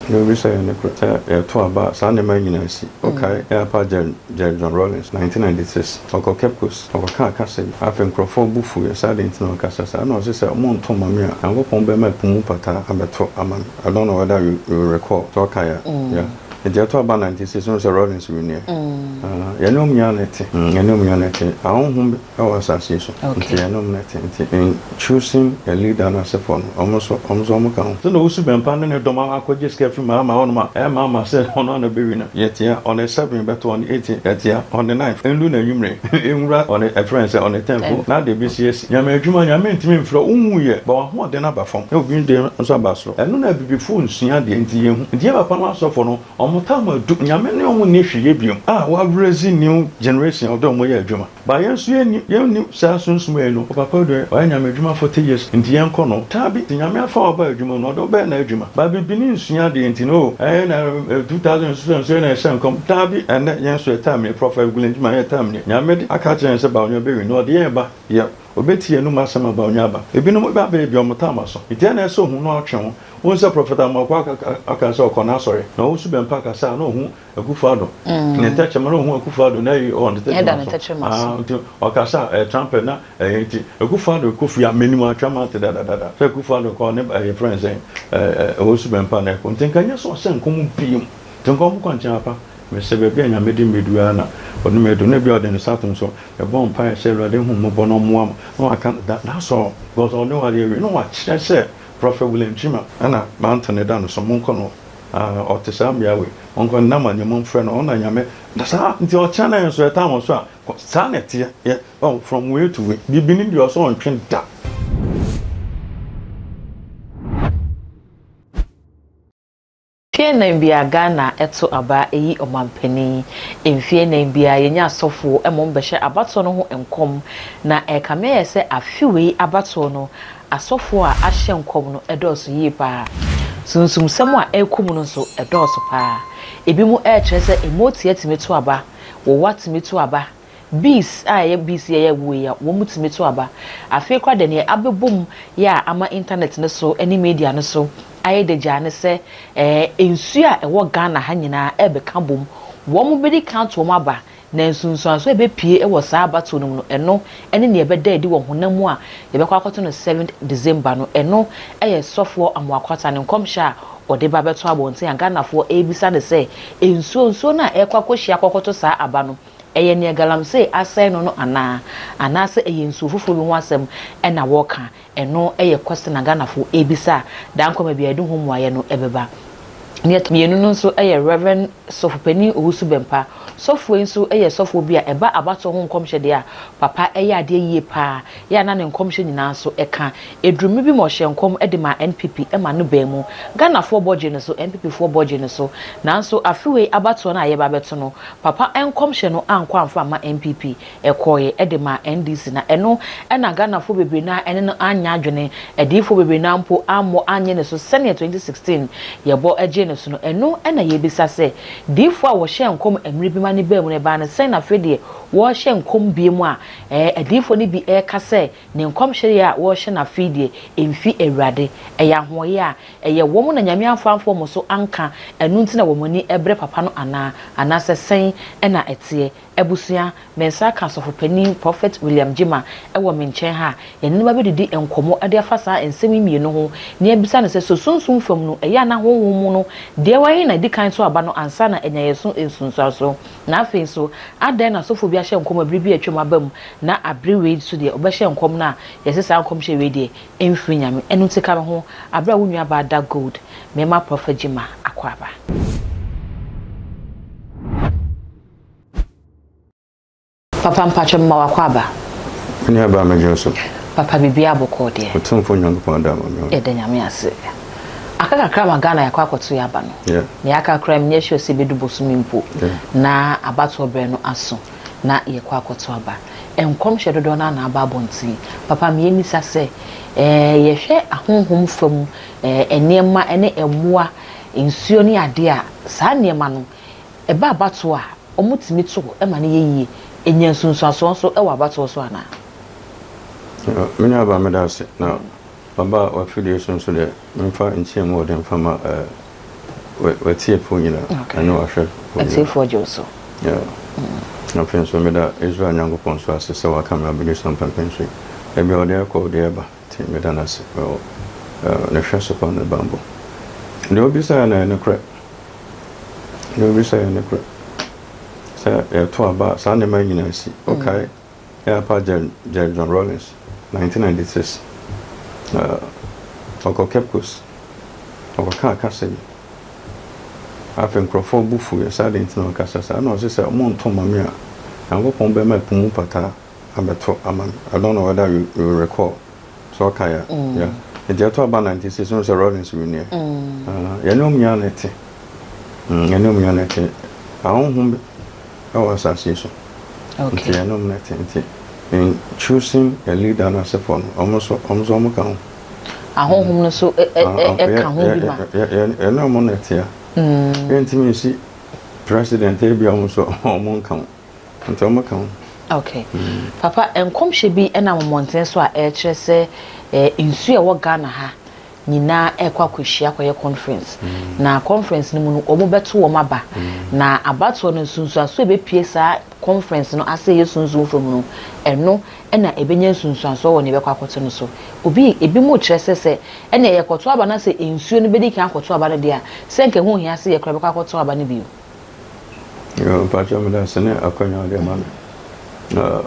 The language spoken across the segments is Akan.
Deɛ wobisa yɛ nokorɛ sɛ yɛto aba a saa nneɛma yi nyinaa si. Wokae yɛn papa Jerry John Rawlings, 1996, ɔkɔɔ Cape Coast, ɔkɔkaa kasa bi. Afei nkurɔfoɔ bo fuiɛ sɛ adɛn nti na ɔkasa saa. Ɛna ɔse sɛ monto mma me a, Nyankopɔn bɛma ɛpo mu pataa abɛto ama me. I don't know whether you you recall, sɛ wokae a. Yeah. Nti ɛto aba 96 wohu sɛ Rawlings winiiɛ. Yɛne wɔn nyinaa na ɛte. Yɛne wɔn nyinaa na ɛte. Ahonhom wɔ asase yi so. Nti yɛne wɔn na ɛte. Nti in choosing a leader no asefoɔ no, wɔn nso, wɔn nso wɔn ka ho. Sɛdeɛ ɔwusu bɛmpa ne ne dɔm akɔgye sika afiri Mahama hɔnom a, ɛyɛ Mahama sɛ ɔno ara na ɔbɛwi no. Yɛtea, on the seven bɛto, on the eight yɛtea, on the nine ɛndu n'anwummere, ɛnwura on the, ɛfrɛ no sɛ on the ten fo, na adeɛ bɛsi asi. Nyame adwuma, Nyame ntumi mfrɛ wo, wonwuiɛ, but w'ahoɔden aba fam, na obi deɛ nso aba soro. Ɛno na abibifoɔ nsua adeɛ nti yɛnhu. Nti yɛn papa no asɔfo no, Ɔmo tam adu, Nyame ne ɔmo nni hwee yɛ biom a wa raise new generation a ɔde ɔmo yɛ adwuma. But yɛn nso yɛnni, yɛnni saa sunsum wei no. Ɔpapa deɛ wayɛ Nyame adwuma 40 years nti yɛn kɔ no. Daabi, nti Nyame afa wo aba adwuma no ɔde wo bɛyɛ n'adwuma. But bibini nsua adeɛ nti no oh ɛɛ na 2000 nso nso na ɛhyɛ nkɔm. Daabi, ɛnɛ yɛn nso yɛ time nie, Prophet Glenn Gyimah yɛ time nie. Nyame de aka akyerɛ yɛn sɛ Bawumia bɛwin na ɔde yɛn ba yɛ. Obetie yɛn anum asɛm aba onya aba. Ebinom ba bɛyɛ bi a wɔn tam aso. Nti ɛna ɛsɛ ohun na ɔtwe ho. Wohu sɛ Prɔfɛt Amoako aka aka sɛ ɔkɔ n'asɔre na ɔwusu bɛmpa kasa a na ohu Akufo Addo ne tɛkyɛma na ohu Akufo Addo na ɛyi ɔwɔ ne tɛkyɛma so. Ah, nti ɔkasa a ɛyɛ trumpet na ɛyɛ nti Akufo Addo kɔ fie a menim atwa mate dadadada sɛ Akufo Addo kɔ ne ɛyɛ frɛ no sɛn ɛɛ ɔwusu bɛmpa na ɛkɔ nti nka nyɛ sɛ ɔsɛ nkɔm bio. Nti nka ɔmo kɔ nkyɛn apa. Mesɛ baabi a Nyame de me bɛdu ara na ɔde me adu na ebia ɔde ne nsa ato me so. Mebɔ mpaeɛ sɛ Awurade hu mmɔbɔ na ɔmmoa me na waka that that's all because ɔne wo adeɛ awie na wakyerɛ sɛ Prophet William Chima ɛna mantle no da no so monkɔ no ah ɔte saa mmea wei monkɔ no nama nyɛ momfrɛ no ɔno na Nyame na saa nti ɔkyena na yɛn nso yɛtaa wɔn so a saa na ɛteɛ yɛ oh from way to way bibini deɛ ɔsɛ ɔntwe da. Mfeɛ nnan biara Ghana to aba yi ɔmanpanin. Mfeɛ nnan biara yɛnya asɔfoɔ ma wɔbɛhyɛ abatoɔ no ho nkɔm. Na ɛrekame ayɛ sɛ afe wei abatoɔ no, asɔfoɔ a ahyɛ nkɔm no dɔɔso yie pa ara. Sunsumsɛm a ɛrekɔ mu no nso dɔɔso pa ara. Ebinom rekyerɛ sɛ mmotia tumi to aba, wowa tumi to aba, Bees a ɛyɛ bees yi a ɛyɛ wei a wɔn tumi to aba. Afei koraa deɛ nea abɛbɔ mu yɛ a ama internet no so ne media no so ayɛ dagyaa ne sɛ ɛɛ nsuo a ɛwɔ Ghana ha nyinaa ɛrebɛka bom. Wɔn bɛdi kan ato wɔn aba na nsunsuansoɔ a ɛbɛpue wɔ saa abatoɔ no mu no ɛno ne nea ɛbɛda adi wɔ honam mu a yɛbɛkɔ akɔto no seventh December no. Ɛno yɛ Sɔfoɔ Amoah-Kwata ne nkɔmhyɛ a ɔde ba bɛto abɔnten a Ghanafoɔ ɛrebisa no sɛ nsuo nsuo no a ɛrekɔ akɔhyia akɔkɔto saa aba no Ɛyɛ nea galamsey asɛe no no anaa? Anaasɛ ɛyɛ nsuo foforɔ bi ho asɛm na wɔreka? Ɛno yɛ question a Ghanafoɔ rebisa a daa nkwa ma biara yɛde ho mmuaeɛ no bɛba. Nea ɛtɔ mmienu no nso yɛ Rev. Sɔfopanin Owusu Bɛmpa. Sɔfoɔ yi nso yɛ sɔfoɔ bi a ɛba abatoɔ ho nkɔmhyɛ deɛ a, papa yɛ adeɛ yie pa ara, yɛ a na ne nkɔmhyɛ nyinaa nso ka. Ɛduru mmerɛ bi ma ɔhyɛɛ nkɔm de maa NPP ma no baa mu. Ghanafoɔ bɔ gyee no so, NPP foɔ bɔ gyee no so. Nanso afe wei abatoɔ no a yɛreba abɛto no, Papa nkɔmhyɛ no ankɔ amfa amma NPP, ɛkɔeɛ de maa NDC na ɛno na Ghanafoɔ bebree no ara ɛne no anyɛ adwene, adiyifoɔ bebree no ara mpo ammɔ annye ne so sɛdeɛ 2016 yɛbɔ gyee no so no, ɛno na yɛrebisa sɛ, diyifoɔ a wɔhyɛɛ nkɔm mmerɛ bi ma no baa mu no ɛbaa no sɛn na afei deɛ wɔrehyɛ nkɔm biom a ɛɛ adiyifoɔ no bi reka sɛ ne nkɔmhyɛ yɛ a wɔrehyɛ no afei deɛ ɛmfi Awurade, ɛyɛ ahoɔyɛ a Ɛyɛ wɔn na Nyame amfa amfa wɔn so anka, ɛno nti na wɔn ani brɛ papa no anaa? Anaasɛ sɛn na ɛteɛ? Abusua, me nsa aka Sɔfopanin Prophet William Gyimah wɔ me nkyɛn ha a, yɛne no bɛbɛdidi nkɔmmɔ de afa saa nsɛm yi mmienu ho na yɛabisa no sɛ, so sunsum fam no, ɛyɛ a na honhom mu no deɛ wɔ he na ɛdi kan to aba no ansa na anya yɛn so nsunsuansoɔ? Na afei nso, adɛn na sɔfoɔ bi ahyɛ nkɔm a bere bi a atwam aba mu, na abere wei nso deɛ ɔbɛhyɛ nkɔm no a yɛse saa nkɔmhyɛ wei deɛ Mfiri Nyame, ɛno nti ka me ho aberɛ a wo nua baa da gold mema Prophet Gyimah akwaaba. Papa mpakyɛ mema wo akwaaba. Me nua baa megye wo so. Papa biribiara bɔkɔɔ deɛ. Otumfoɔ Nyankopɔn ada ama me ho. Yɛda Nyame ase. Aka kakra ma Ghana yɛakɔ akɔto yɛn aba no. Yeah. Nea aka koraa menyɛ sure sɛ ɛbɛdu bosome mpo Yeah. na abatoɔ berɛ no aso. na yɛkɔ akɔto aba. Nkɔmhyɛ dodoɔ no ara na aba abɔnten. Papa me yɛmmisa sɛ, eh, yɛhwɛ ahonhom fam eh, nneɛma ne mmoa, nsuo ne adeɛ a, saa nneɛma no, ɛba abatoɔ a, wɔtumi to ma no yɛ yie? Ɛnya nsunsuansoɔ nso wɔ abatoɔ so anaa? Me nuabaa meda ase na maba w'afidie so nso deɛ memfa nkyia mu wɔ de mfa ma eh, w'atiefoɔ nyinaa ɛne w'ahwɛfoɔ nyinaa. Atiefoɔ gye wo so. Yeah. Afei nso meda Israel Nyankopɔn nso ase sɛ waka me abɛdi so mpɛmpɛn so yi. Ebi a ɔde ɛkɔ ɔde ɛba nti meda no ase wɔ ne hwɛ so pa ne banbɔ. Deɛ obisaeɛ no ɛyɛ nokorɛ. Deɛ obisaeɛ yɛ nokorɛ. Sɛ yɛto aba saa nneɛma nyinaa si. Wokae Yɛapa Jerry John Rawlings, 1996, ɔkɔ Cape Coast, ɔkɔkaa kasa bi. Afei nkurɔfoɔ bo fuiɛ sɛ adɛn nti na ɔkasa saa. Ɛna ɔse sɛ monto mma me a, Nyankopɔn bɛma ɛpo mu pataa abɛto ama me. I don't know whether you, you recall. Sɛ ɔkae a. Yeah. Nti ɛto aba 96, wohu sɛ Rawlings winiɛ. Yɛne wɔn nyinaa na ɛte. Yɛne wɔn nyinaa na ɛte. Ahonhom wɔ asase yi so. Nti ɛnom na ɛte. Nti in choosing a leader no asefoɔ no, wɔn nso wɔn nso wɔn ka ho. Ahonhom no nso ɛka ho bi ma. Yɛne wɔn na ɛte a. Yɛntumi nsi president ebi a wɔn nso wɔn nka ho. Nti wɔn ka ho. Okay. Papa, nkɔmhyɛ bi nam mmɔnten so a ɛrekyerɛ sɛ nsuo a ɛwɔ Ghana ha nyinaa rekɔ akɔhyia akɔyɛ conference. Na conference no mu no, wɔbɛto wɔn aba. Na abatoɔ no, nsunsuansoɔ a ɛbɛpue saa conference no ase a ɛyɛ sunsum fam no, ɛno na ɛbɛnya nsunsuansoɔ wɔ nea ɛbɛkɔ akɔto no so. Obi, ebinom rekyerɛ sɛ, sɛ ɛnneɛ yɛkɔto aba na sɛ nsuo no bɛdi kan akɔto aba no deɛ a, sɛ anka ɛho nhia sɛ yɛn koraa bɛkɔ akɔto aba no bio. Yoo, mpakyɛw meda ase ne akwanya a wode ama me. Na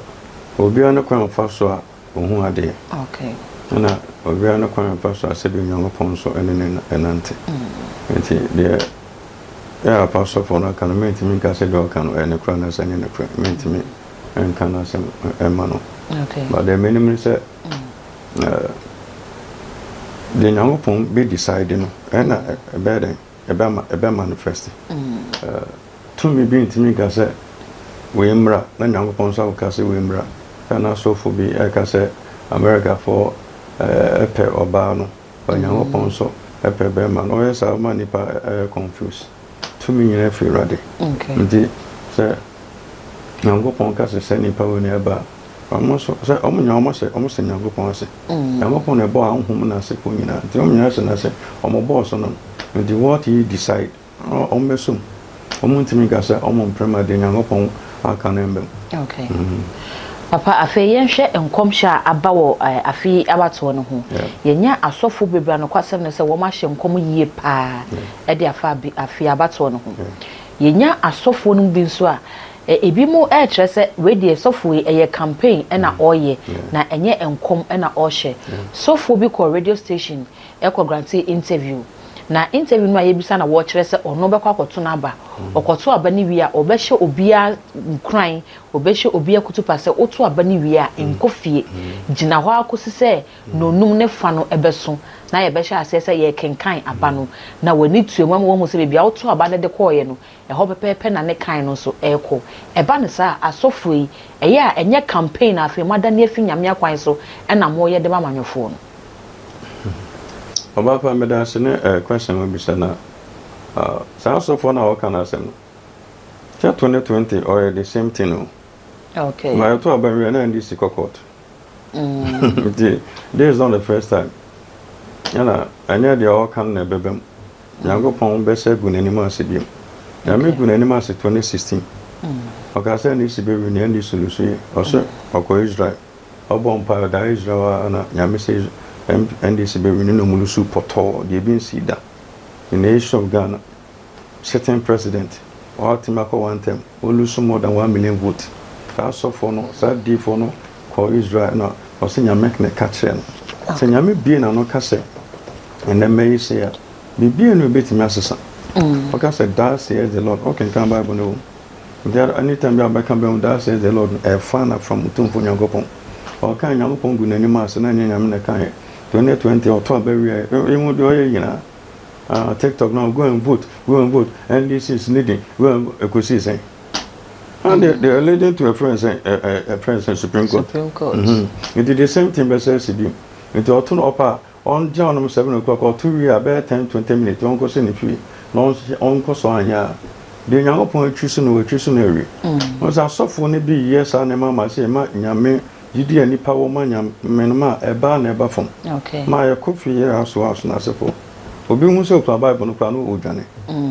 obiara ne kwan a ɔfa so a Ohu adeɛ. Ɛna obiara ne kwan a ɔfa so a sɛdeɛ Onyankopɔn nso ne no nante. Nti deɛ yɛ apa sɔfoɔ no aka no, mentumi nka sɛ deɛ ɔka no ɛyɛ nokorɛ anaasɛ ɛnyɛ nokorɛ. Mentumi nka n'asɛm mma no. But deɛ menim ne sɛ, deɛ Nyankopɔn bɛ decide no, ɛna ɛbɛyɛ dɛn? Ɛbɛ ɛbɛ manifest. Tumi bi ntumi nka sɛ wei mmra na Nyankopɔn nso akɔka sɛ wei mmra. Sɛ na asɔfo bi ɛka sɛ Amerikafoɔ pɛ ɔbaa no, but Nyankopɔn nso pɛ bɛrima no. Ɔyɛ saa ɔma nnipa yɛ confuse. Tumi nyinaa firi Awurade. Nti sɛ Nyankopɔn ka sɛ sɛ nipa wei na ɛba a, wɔn nso sɛ wɔn nyinaa wɔn hyɛ wɔn hyɛ Nyankopɔn ase. Nyankopɔn na ɛbɔɔ ahonhom ne asefoɔ nyinaa. Nti wɔn nyinaa hyɛ n'ase. Wɔn bɔɔ so no. Nti what he decide. Wɔn bɛsom. Wɔn ntumi nka sɛ wɔn mpere ma deɛ Nyankopɔn aka no mma mu. Okay. Papa, afei yɛnhwɛ nkɔmhyɛ a aba wɔ afe yi abatoɔ no ho. Yɛnya asɔfoɔ bebree a nokwasɛm ne sɛ wɔn ahyɛ nkɔm yie paa de afa afe abatoɔ no ho. Yɛnya asɔfoɔ no mu bi nso a, ebinom rekyerɛ sɛ wei deɛ sɔfoɔ yi ɛyɛ campaign na ɔreyɛ na ɛnyɛ nkɔm na ɔrehyɛ. Sɔfoɔ bi kɔɔ radio station kɔ grantee interview. Na interview no a yɛbisa na wɔkyerɛ sɛ ɔno bɛkɔ akɔto n'aba. Ɔkɔto aba no wie a, ɔbɛhyɛ obiara nkuran, ɔbɛhyɛ obiara kutupa sɛ woto aba no wie a, nkɔ fie. Gyina hɔ ara kɔsi sɛ nnɔnnum ne fa no bɛso na yɛbɛhyɛ aseɛ sɛ yɛrekenkan aba no. Na w'ani tua mu ama woahu sɛ baabi a wotoo aba no de kɔeɛ no, ɛhɔ pɛpɛɛpɛ na ne kan no nso rekɔ. Ɛba no saa a, asɔfoɔ yi, ɛyɛ a ɛnyɛ campaign na afei moadane afi Nyame akwan so na moreyɛ de ma amanyɔfoɔ no? Ɔbaa pa meda ase ne eh, question a wabisa na ah, saa asɔfoɔ no a wɔka no asɛm no sɛ 2020 ɔyɛ the same thing o. Okay. Ma yɛto aba nwie na NDC kɔ court. Nti this is not the first time. Ɛna ɛnyɛ deɛ ɔka no na ɛbɛba mu. Nyankopɔn bɛsɛ gu n'anim ase biom. Nyame gu n'anim ase 2016. Ɔka sɛ NDC bɛwi ne NDC lusu yi. Ɔsɛ ɔkɔ Israel. Ɔbɔ mpae ɔda Israel a na Nyame sɛ NDC bɛ wini na ɔmo lusu pɔtɔɔ deɛ ebi nsii da in the history of Ghana sitting president ɔatumi akɔ one term olusu more than 1 million vote. Saa sɔfoɔ no saa diifoɔ no kɔɔ Israel na ɔsɛ Nyame na ɛka kyerɛ no sɛ Nyame bie n'ano ka sɛ ɛnɛ mɛyi sei a biribiara nni hɔ ebetumi asesa. Ɔka sɛ thus says the Lord ɔkenkan Bible no wɔ mu. Nti anytime bi a wobɛka bɛhu thus says the Lord no, ɛfa na from Otumfoɔ Nyankopɔn. Ɔkaa Nyankopɔn gu n'anim ase na ɛnyɛ Nyame na ɛkaeɛ. 2020 ɔtɔ aba wieɛ, yɛhu deɛ ɔyɛ nyinaa. Ah, TikTok now, go and vote, go and vote, NDC is leading, go and vote, ɛkɔsii sɛn? And they are leading to a friend sɛ, a friend sɛ Supreme Court. Supreme Court. Nti the same thing bɛsɛ asi bio. Nti ɔto no ɔpa a, Ɔngyaw nom 7 o'clock, ɔto wie a bɛyɛ 10, 20 minutes ɔnkɔhyɛ ne fie na ɔnkɔ so anyɛ a, deɛ Nyankopɔn atwi so no watwi so no awie. Wohu sɛ asɔfoɔ no bi yɛ saa nneɛma ma sɛ ɛma Nyame gyidi a nnipa wɔ ma Nyame no ma ɛba na ɛba fam. Ma yɛkɔ fie yɛ aso aso no asefoɔ. Obi hu sɛ okura Bible no koraa na ɔredwane.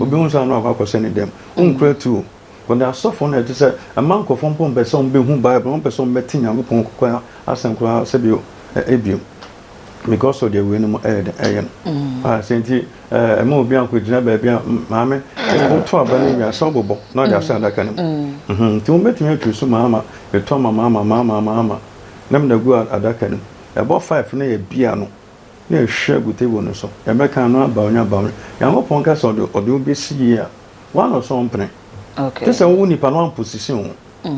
Obi hu sɛ ano akɔ akɔhyɛ ne dam. Wonkura tuo. Wɔde asɔfo no a ɛte sɛ ɛma nkurɔfoɔ mpo mpɛ sɛ wɔbɛhu Bible, wɔmpɛ sɛ wɔbɛte Nyankopɔn koraa asɛm koraa sɛbio bio. Because of deɛ weinom ɛyɛ dɛ ɛyɛ no. Ah, sɛ nti ɛma obi ankɔgyina baabi a maame woto aba no wie a sɛ wobobɔ na ɔde ahyɛ adaka no mu. Nti wɔbɛtumi atwi so maama, meto ama maama maama maama na mede agu adaka no mu. Ɛbɔ five na yɛbia no na yɛhwie agu table no so. Yɛbɛka ano aba onya aba onya. Nyankopɔn ka sɛ ɔde ɔde wo bɛsi yie a, woana ɔsɛ ɔmpene. Te sɛ wo nipa no amposition wo.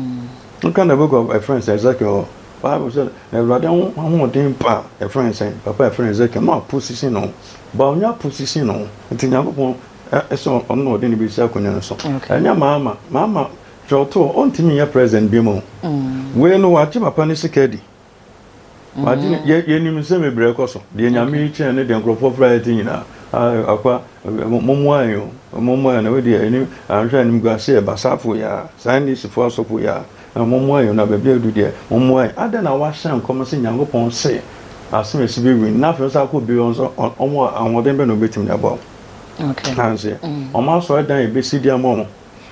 Woka the book of ɛfrɛ sɛ Ezekiel hɔ. Bible sɛ na Awurade ahoɔden ba ɛfrɛ sɛ papa ɛfrɛ Ezekiel no aposition no. Ba onya position no. Nti Nyankopɔn ɛsɛ ɔno na ɔde ne bɛsi akonnwa no so. Ɛnyɛ maama maama kyerɛwtoɔ ɔntumi nyɛ president bi mu. Wei no wagye papa ne sika adi. Wagye ne yɛ yɛnim nsɛm bebree ɛkɔ so. Deɛ Nyame yi kyɛn ne deɛ nkurɔfoɔ fra yɛ ti nyinaa. Akwa mommoa yɛn o, mommoa yɛn na wei deɛ ɛnim anhwɛ animguase yɛ ba saafo yi a, saa NDCfoɔ asɔfo yi a, mommoa yɛn na baabi a ɛdu deɛ mommoa yɛn. Adɛn na wahyɛ nkɔm sɛ Nyankopɔn se asɛm a ɛsi bɛ win na afei nso akɔ bi wɔn nso wɔn ahoɔden bɛ na wɔbɛtumi de aboa wɔn. Okay. Nanseɛ wɔn asɔredan a ɛbɛsi de ama wɔn,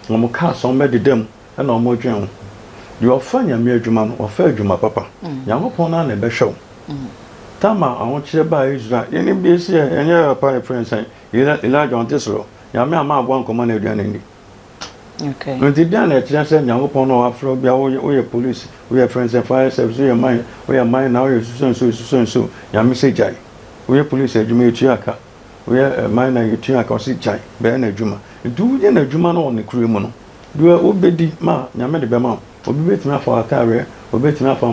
wɔn cars wɔn bɛdeda mu. na wɔdwen ho. Deɛ ɔfa Nyame adwuma no, ɔfa adwuma papa. Nyankopɔn no ara na ɛbɛhwɛ wo. Tam a ahokyerɛ baa Israel, yɛnim deɛ ɛsiiɛ, ɛnyɛ papa a yɛfrɛ no sɛn, Elijah ɔnte soro. Nyame amma aboa ankɔma no aduane anni. Nti deɛn na ɛkyerɛ sɛ Nyankopɔn no a wafrɛ wo bia woyɛ police, woyɛ frɛ no sɛ fire service, woyɛ mine, woyɛ miner, woyɛ so so and so, so and so, Nyame sɛ gyae. Woyɛ police adwuma yɛtua ka, woyɛ miner yɛtua ka, ɔse gyae, bɛyɛ n'adwuma. Nti woyɛ n'adwuma no wɔ nokorɛ mu no, Deɛ wobɛdi ma Nyame de bɛma wo. Obi bɛtumi afa w'ataareɛ, obi bɛtumi afa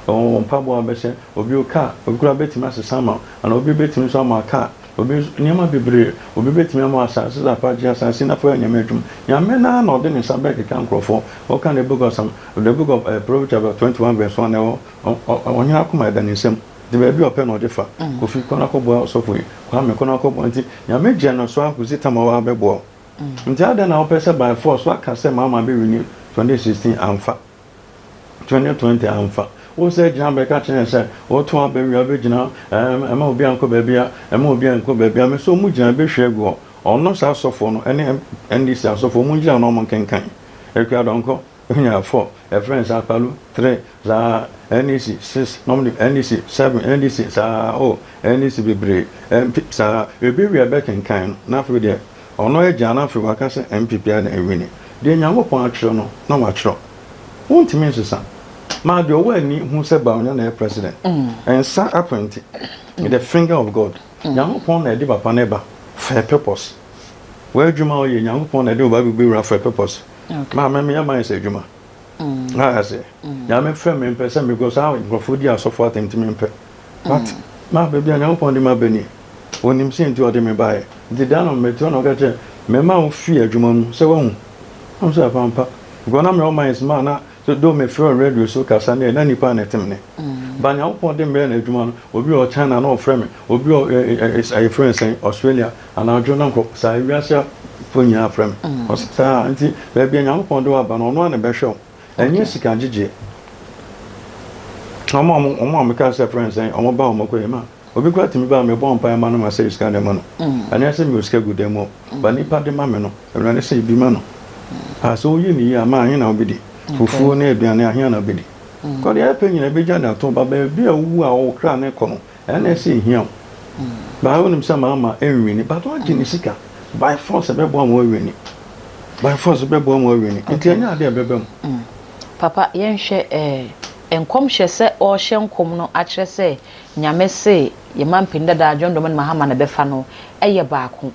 wo mpaboa a wobɛhyɛ, obi wo car, obi koraa bɛtumi asesa ama wo, anaa obi bɛtumi nso ama wo car, obi nso, nneɛma bebree, obi bɛtumi ama wo asase sɛ afa gye asase na fa yɛ Nyame adwuma. Nyame no ara na ɔde ne nsa bɛkeka nkorɔfoɔ. Woka the book of Psalm, the book of eh, Proverbs chapter 21 verse 1 ɛwɔ, ɔhene akoma ɛda ne nsam, nti baabi a ɔpɛ na ɔde fa. Kofi, kɔ na kɔboa ɔsɔfo yi, Kwame, kɔ na kɔboa, nti Nyame gye no so akɔsi tam a wabɛboa wo. Nti adɛn na wopɛ sɛ by force woaka sɛ Mahama bɛ wini 2016 amfa, 2020 amfa. Wo sɛ gyina bɛka kyerɛ yɛn sɛ woto aba wie a wobɛgyina ɛɛ ɛma obi ankɔ baabi a ɛma obi ankɔ baabi a me sɛ ɔmo gyina bɛhwie agu hɔ. Ɔno saa asɔfoɔ no ɛne NDC asɔfoɔ ɔmo ngyina na ɔmo nkenkan. Akua Donkor. Onya 4, yɛfrɛ no saa Palu 3 saa NEC 6 na wɔde NEC 7 NEC saa oh NEC bebree MP saa ebi wie bɛkenkan no na afei deɛ ɔno agya na afei waka sɛ NPP a na ɛwini deɛ Nyankopɔn atwerɛ no na watwerɛ wontumi nsesa ma deɛ ɔwɔ ani hu sɛ Bawumia na ɛyɛ president nsa appointi the finger of God Nyankopɔn na ɛde papa no ba for a purpose w'adwuma ɔyɛ Nyankopɔn na ɛde wo ba bɛwura for a purpose Maa me meyɛ mines adwuma. Na ase. Nyame frɛ me mpɛ sɛ mekɔ saa nkurɔfoɔ di asɔfo atɛm nti mempɛ. But ma baabi a Nyankopɔn de me aba nie. Onim sɛ nti ɔde me baeɛ. Nti da no mete hɔ na ɔka kyerɛ me ma wo fii adwuma mu sɛ wahu. Na sɛ pampa. Because na mewɔ mines ma na so do me frɛ radio so kasa ne na nipa na ɛte me ne. Ba Nyankopɔn de meyɛ n'adwuma no obi wɔ China na ɔfrɛ me obi wɔ ɛyɛ frɛ sɛn Australia Anadwo na nkurɔfo saa wiase afo nyinaa frɛ me. Ɔse saa nti baabi a Nyankopɔn de wo aba no ɔno ara na ɛbɛhwɛ wo. Ɛnyɛ sika gyegyeɛ. Wɔn a wɔn a meka sɛ frɛ nsɛn wɔn ba wɔn kɔ yɛ ma obi kura tumi ba a mebɔ mpaeɛ ma no ma sɛ sika de ma no. Ɛnyɛ sɛ mewɔ sika gu dan mu ba nipa de ma me no Awurade sɛ ebi ma no. A sɛ woyi ne yie a ma ahe na wobɛdi? Fufuo ne aduane ahe na wobɛdi? Kɔ deɛ ɛpɛ nyina ɛbɛgya de ato ba baabi a wowu a wo kra ne kɔ no Ɛna ɛsɛ ehia wo. Baa wonim sɛ maama ɛnwini but wagye ne sika by force ɛbɛboa ma wawini by force ɛbɛboa ma wawini nti ɛnyɛ adeɛ ɛbɛba mu. Mm. Papa yɛnhwɛ eh, nkɔmhyɛ sɛ ɔrehyɛ nkɔm no akyerɛ sɛ Nyame se yɛn mampanin dada John Dramani Mahama na ɛbɛfa no ɛyɛ baako.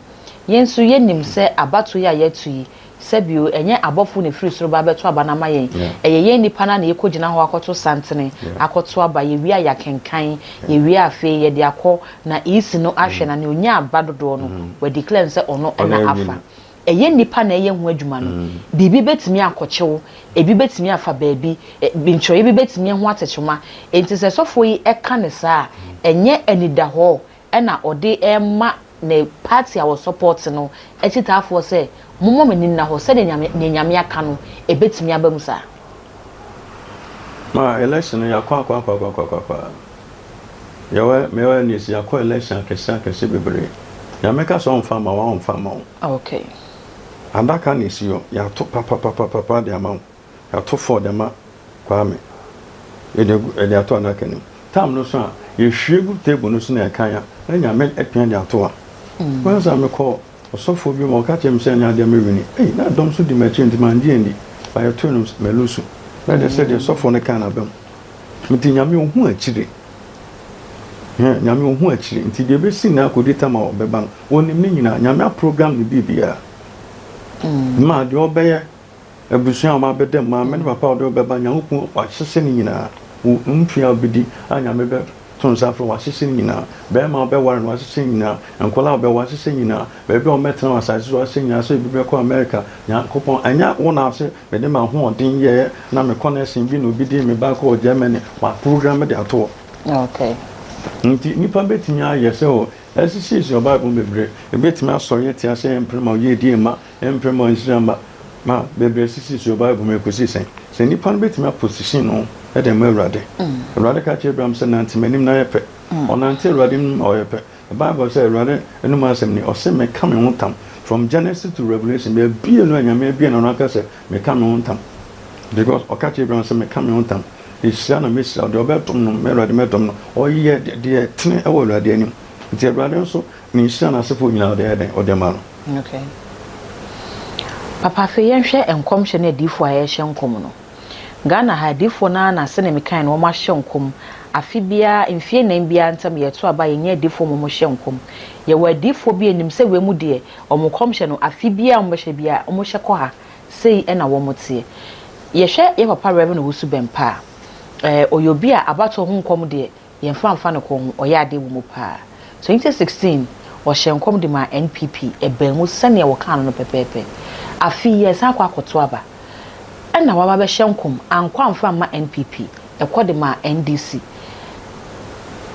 Yɛn nso yɛnim sɛ abatoɔ yi a yɛato yi Sɛbio, ɛnyɛ abɔfo na ɛfiri soro ba bɛto aba no ama yɛn. Ɛyɛ yɛn nnipa no ara na yɛkɔgyina hɔ akɔto santene, akɔto aba. Yɛwie a, yɛakenkan. Yɛwie a, afei yɛde akɔ na EC no ahwɛ na nea ɔnya aba dodoɔ no, wɔadeclare no sɛ ɔno na afa. Ɛyɛ nnipa na ɛyɛ ho adwuma no. Biribi bɛtumi akɔkye wo, ebi bɛtumi afa baabi, ntwerɛeɛ bi bɛtumi ho atekyema. Enti sɛ sɔfoɔ yi ka no saa a, ɛnyɛ anidahɔɔ na ɔde rema ne party a ɔsɔpɔte no akyitaafoɔ sɛ momma mo ani nna hɔ sɛdeɛ Nyame deɛ Nyame aka no ɛbɛtumi aba mu saa. Ma election no yɛakɔ akɔ akɔ akɔ akɔ akɔ a yɛwɔ mewɔ NDC yɛakɔ election akɛse akɛse bebree. Nyame ka sɛ ɔmfa mma wo a, ɔmfa mma wo. Okay. Adaka na esi hɔ, yɛato papapapapa de ama wo. Yɛato fɔɔ de ama Kwame. Yɛde agu, yɛde ato adaka no mu. Tam no so a, yɛhwie gu table no so na yɛkan a, na Nyame apia de ato a. Wɔn sɛ mekɔ ɔsɔfoɔ bi ma ɔka kyerɛ me sɛ ɛnyɛ adeɛ mewini. Ei, na dɔm so di m'akyi nti mangye anni. Ba yɛtoe no, malusu. Na ɛdeɛ sɛ deɛ sɔfoɔ no kaa no aba mu. Nti Nyame ɔhu akyire. Hɛn, Nyame ɔhu akyire. Nti deɛ ɛbɛsi nnɛ akɔdi tam a ɔbɛba no, ɔnim ne nyinaa. Nyame aprogram ne biribiara. Ma deɛ ɔbɛyɛ, abusua a wɔabɛda mu, maame ne papa a ɔde wo bɛba, Nyankopɔn wahyehyɛ ne nyinaa. Wo mfe a wobɛdi a Nyame bɛto nsa afrɛ wo, wahyehyɛ ne nyinaa. Bɛrima a wobɛware no, wahyehyɛ ne nyinaa. Nkwadaa a wobɛwo, wahyehyɛ ne nyinaa. Baabi a wɔbɛtena wɔ asase so, wahyehyɛ ne nyinaa. Sɛ ebi bɛkɔ America, Nyankopɔn, ɛnyɛ wo na ase mede m'ahoɔden yɛɛ na me connection bi na obi de me ba kɔɔ Germany, waprogram de ato hɔ. Okay. Nti nipa bɛtumi ayɛ sɛ o, ɛsisisisi wɔ Bible mu bebree, ebɛtumi asɔre atia sɛ ɛmpere ma ɔyɛ mma, ɛmpere ma ɔnhyira mma, ma bebree sisisisi wɔ Bible mu ɛkɔsi sɛn? Sɛ nipa no bɛtumi aposition no de ama Awurade. Awurade ka kyerɛ Abraham sɛ nante m'anim na yɛ pɛ. Ɔnante Awurade anim ma ɔyɛ pɛ. Bible sɛ Awurade anom asɛm ni, ɔse meka me ho ntam. From Genesis to Revelation, baabi no a Nyame abue n'ano aka sɛ meka me ho ntam. Because ɔka kyerɛ Abraham sɛ meka me ho ntam. Hyira na mɛhyira wo, deɛ ɔbɛdom no, me Awurade mɛdom no. Ɔyɛ deɛ ɛtene wɔ Awurade anim. Nti Awurade nso, ne nhyira n'asefoɔ nyinaa ɔde ayɛ dɛn? Ɔde ama no. Okay. Papa afei yɛnhwɛ nkɔmhyɛ ne adiyifoɔ a yɛrehyɛ nkɔm no. Ghana ha adiyifoɔ no ara na sɛdeɛ mekae no wɔn ahyɛ nkɔm. Afe biara, mfie nnan biara ntam yɛto aba a yɛnya adiyifoɔ ma wɔhyɛ nkɔm. Yɛwɔ adiyifoɔ bi a yɛnim sɛ wei mu deɛ wɔn nkɔmhyɛ no afe biara a wɔbɛhyɛ biara wɔhyɛ kɔ ha. Sei na wɔn teɛ. Yɛhwɛ yɛ papa Rev. Owusu Bɛmpa a, eh, ɔyɛ obi a abatoɔ ho nkɔm deɛ yɛmfa mfa no kɔn ho, ɔyɛ adeɛ wɔ mu paa. 2016, ɔhyɛɛ nkɔm de maa NPP, ɛbaa mu sɛdeɛ wɔkaa no no pɛpɛɛpɛ. Afe yi yɛresan akɔ akɔto aba. Ɛna waba abɛhyɛ nkɔm, ankɔ amfa amma NPP, ɛkɔ de maa NDC.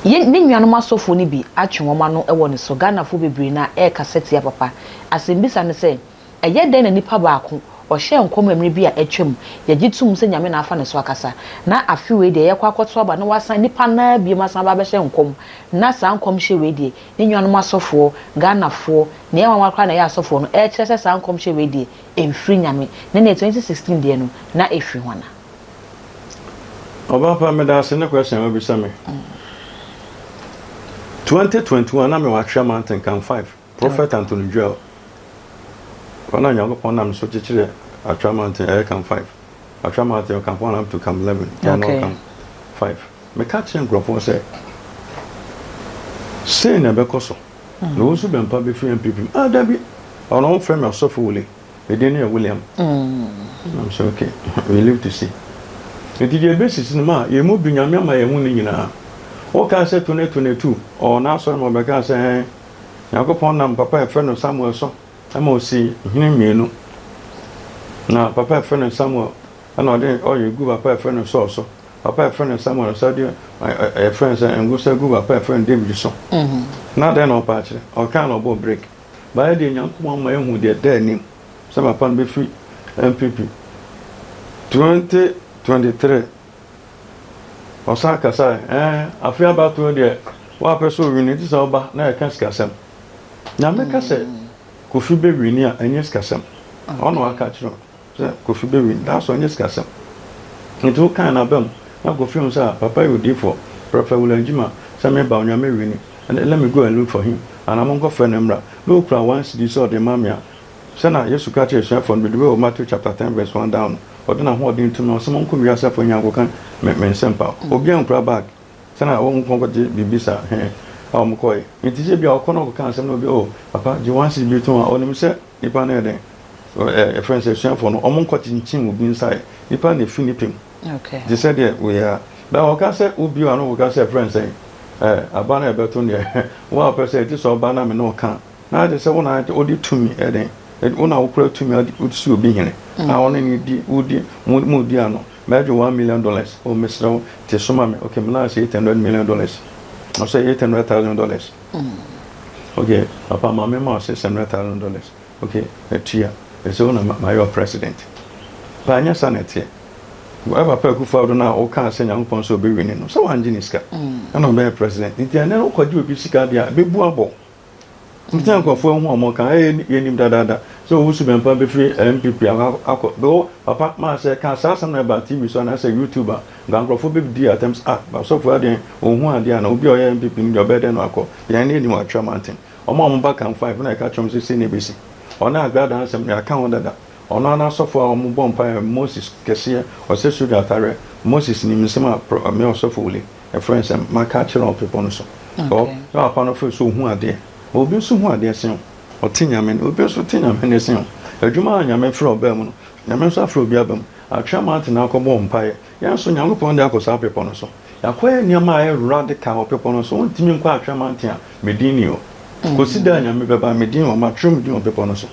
Yɛ, ne nuanom asɔfoɔ no bi atwe wɔn ano wɔ ne so, Ghanafoɔ bebree no ara ɛrekasa tia papa. Asɛmbisa ne sɛ, Ɛyɛ dɛn na nipa baako, ɔhyɛɛ nkɔm mmere bi a atwam, yɛgye tom sɛ Nyame na afa ne so akasa, na afe wei deɛ yɛkɔ akɔto aba na wasan, nipa no ara biom asan aba abɛhyɛ nkɔm, na saa nkɔmhyɛ wei deɛ, ne nuanom asɔfoɔ, Ghanafoɔ, nea ɛyɛ nwanwa koraa na ɛyɛ asɔfoɔ no, ɛrekyerɛ sɛ saa nkɔmhyɛ wei deɛ, ɛmfiri Nyame, na nea 2016 deɛ no, na ɛfiri hwana? Ɔbaa pa, meda ase ne question a wabisa me. 2021 na mewɔ Atwea Mountain, Camp 5. Prophet Anthony Joel, ɔno na Nyankopɔn nam so kyekyerɛ Atwa Mountain, ɛyɛ Camp 5. Atwa Mountain, Camp 1 up to Camp 11, then okay. Camp 5. Meka kyerɛ nkurɔfoɔ sɛ, sei na ɛbɛkɔ so. Mm. Na wɔn nso bɛmpa bɛfiri NPP mu. Ah, dabi. Ɔno wɔmfrɛ me ɔsɔfo Wule. Me din no yɛ William. Mm. I'm so okay. We live to see. Nti deɛ ɛbɛsisi no ma yɛn mu bi Nyame ama yɛn ho ne nyinaa. Wokaa sɛ 2022, ɔwɔ n'asɔre ma ɔbɛkaa sɛ ɛn Nyankopɔn nam papa a yɛfrɛ no Samuel so ma osii hene mmienu. Na papa a yɛfrɛ no Samuel na ɔde ɔyɛ gu papa a yɛfrɛ no Saul so. Papa a yɛfrɛ no Samuel nsa de yɛfrɛ no sɛ ngo sɛ gu papa a yɛfrɛ no David so. Na dɛn na ɔpa akyerɛ? Ɔkaa na ɔbɔɔ break. Baeɛ deɛ Nyankopɔn ama yɛahu deɛ ɛda anim sɛ papa no bɛfiri NPP 2023. Ɔsan kasae, Ɛɛ, afe abatoɔ deɛ, woapɛ sɛ owini nti sɛ woba na yɛka sikasɛm. Nyame ka sɛ Kofi bɛwini a, ɛnyɛ sikasɛm. Ɔno waka akyerɛ wo sɛ Kofi bɛwini, that's all, ɛnyɛ sikasɛm. Nti wokae no aba mu, na Kofi hu sɛ ah, papa yɛ odiyifoɔ, Prɔfɛt William Gyima, sɛ meba Onyame wini, ɛnde let me go and look for him, anaa monkɔfrɛ no mmra. Na ɔkura one cedi sɛ ɔde ma me a, sɛnea Yesu ka kyerɛɛ asuafoɔ no, by the way wɔ Matthew chapter 10 verse 1 down no, Ɔde n'ahoɔden tumi, ɔse monkɔ wiase afa nyinaa nkɔka me me nsɛmpa. Obiara nkura bag sɛnea wɔn kɔ kɔgye biribi saa hɛn a wɔn kɔɛ. Nti sɛ ebia ɔkɔ na ɔkɔka asɛm na obi oh papa gye one cedi bi to a ɔnim sɛ nipa no yɛ dɛn ɛ yɛfrɛ no sɛ asuafoɔ no wɔn nkɔ kyenkyen obi nsa ɛ nipa na efi ne pɛ mu. Okay. Te sɛ deɛ wei a bɛn ɔka sɛ obi a no ɔka sɛ ɛfrɛ no sɛn ɛ aba na ɛbɛto deɛ wo a ɔpɛ sɛ ɛte sɛ ɔba na me ne ɔka Na agye sɛ wo na wode tumi yɛ dɛn? Wo na wokura tumi a wode si obi hene a ɔne ne di wodi mo mo di ano. Mɛgye $1 million. Oh, mesrɛ wo, te so ma me. Okay, me last $800 million. Ɔsɛ $800,000. Okay, papa ma me ma wo $600,000. Okay, matua. Ɛsɛ wo na mayɛ wo president. Ba ɛnyɛ saa na ɛteɛ. Wo papa Akufo-Addo no a wokaa sɛ Nyankopɔn sɛ ɔbɛwini no, sɛ wangye ne sika ɛna ɔbɛyɛ president. Nti ɛnɛ no wokɔgye obi sika deɛ a, ɛbɛbu abɔ. Nti na nkurɔfoɔ ahu wɔn ka, ɛyɛ yɛnim dadaada sɛ Owusu Bɛmpa bɛfiri NPP akɔ, bɛwɔ papa maa sɛ ka saa asɛm no ɛba TV so anaasɛ YouTube a, nka nkurɔfoɔ bɛdi atɛm sɛ ah asɔfoɔ adeɛ ɔnhu adeɛ ana, obi a ɔyɛ NPP no deɛ ɔbɛyɛ dɛn na wakɔ, yɛn ne yɛnim Atwea Mountain. Wɔn a wɔba Camp 5 na yɛka kyerɛ wɔn sɛ sei na ɛbɛsi. Ɔne Agrada asɛm no yɛaka ho dada. Ɔno ara n'asɔfoɔ a wɔbɔ mpaeɛ, Moses kɛseɛ, ɔsɛ sogya atareɛ, Moses nim nsɛm a me ɔsɔfo Wule, ɛfrɛ no sɛ maka akyerɛ wɔ bepɔ no so. Ɔ, na papa no feel sɛ ɔhu adeɛ. Obi nso hu adeɛ sen wo. Ɔte Nyame nne. Obi nso te Nyame nne sen wo. Adwuma a Nyame frɛ wo baa mu no, Nyame nso afrɛ obi aba mu. Atwea mountain na akɔbɔ mpaeɛ. Yɛn nso, Nyankopɔn de akɔ saa bepɔ no so. Yɛakɔyɛ nneɛma a ɛyɛ radical wɔ bepɔ no so. Wontumi nkɔ Atwea mountain a me din nni hɔ. Kɔsi da a Nyame bɛba, me din wɔ, matwerɛ me din wɔ bepɔ no so.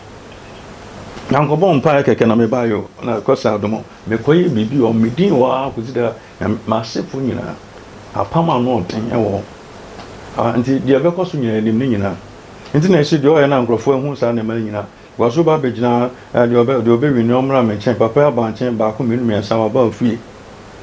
Mankɔbɔ mpaeɛ kɛkɛ na mebaeɛ o, na kɔsɛ adom o. Mekɔyɛ biribi wɔ hɔ, me din wɔ hɔ ara kɔsi da a Na m'asefo nyinaa, apam ano ɔden wɔ hɔ. Ah, nti deɛ ɛbɛkɔ so nyinaa, yɛnim ne nyinaa. Nti na ɛsi deɛ ɔyɛ na nkurɔfoɔ ahu saa nneɛma no nyinaa. Because woba abɛgyina eh, deɛ ɔbɛ, deɛ ɔbɛwini ɔmmra me nkyɛn, papa yi aba nkyɛn baako, mmienu, mmiɛnsa, waba ofie.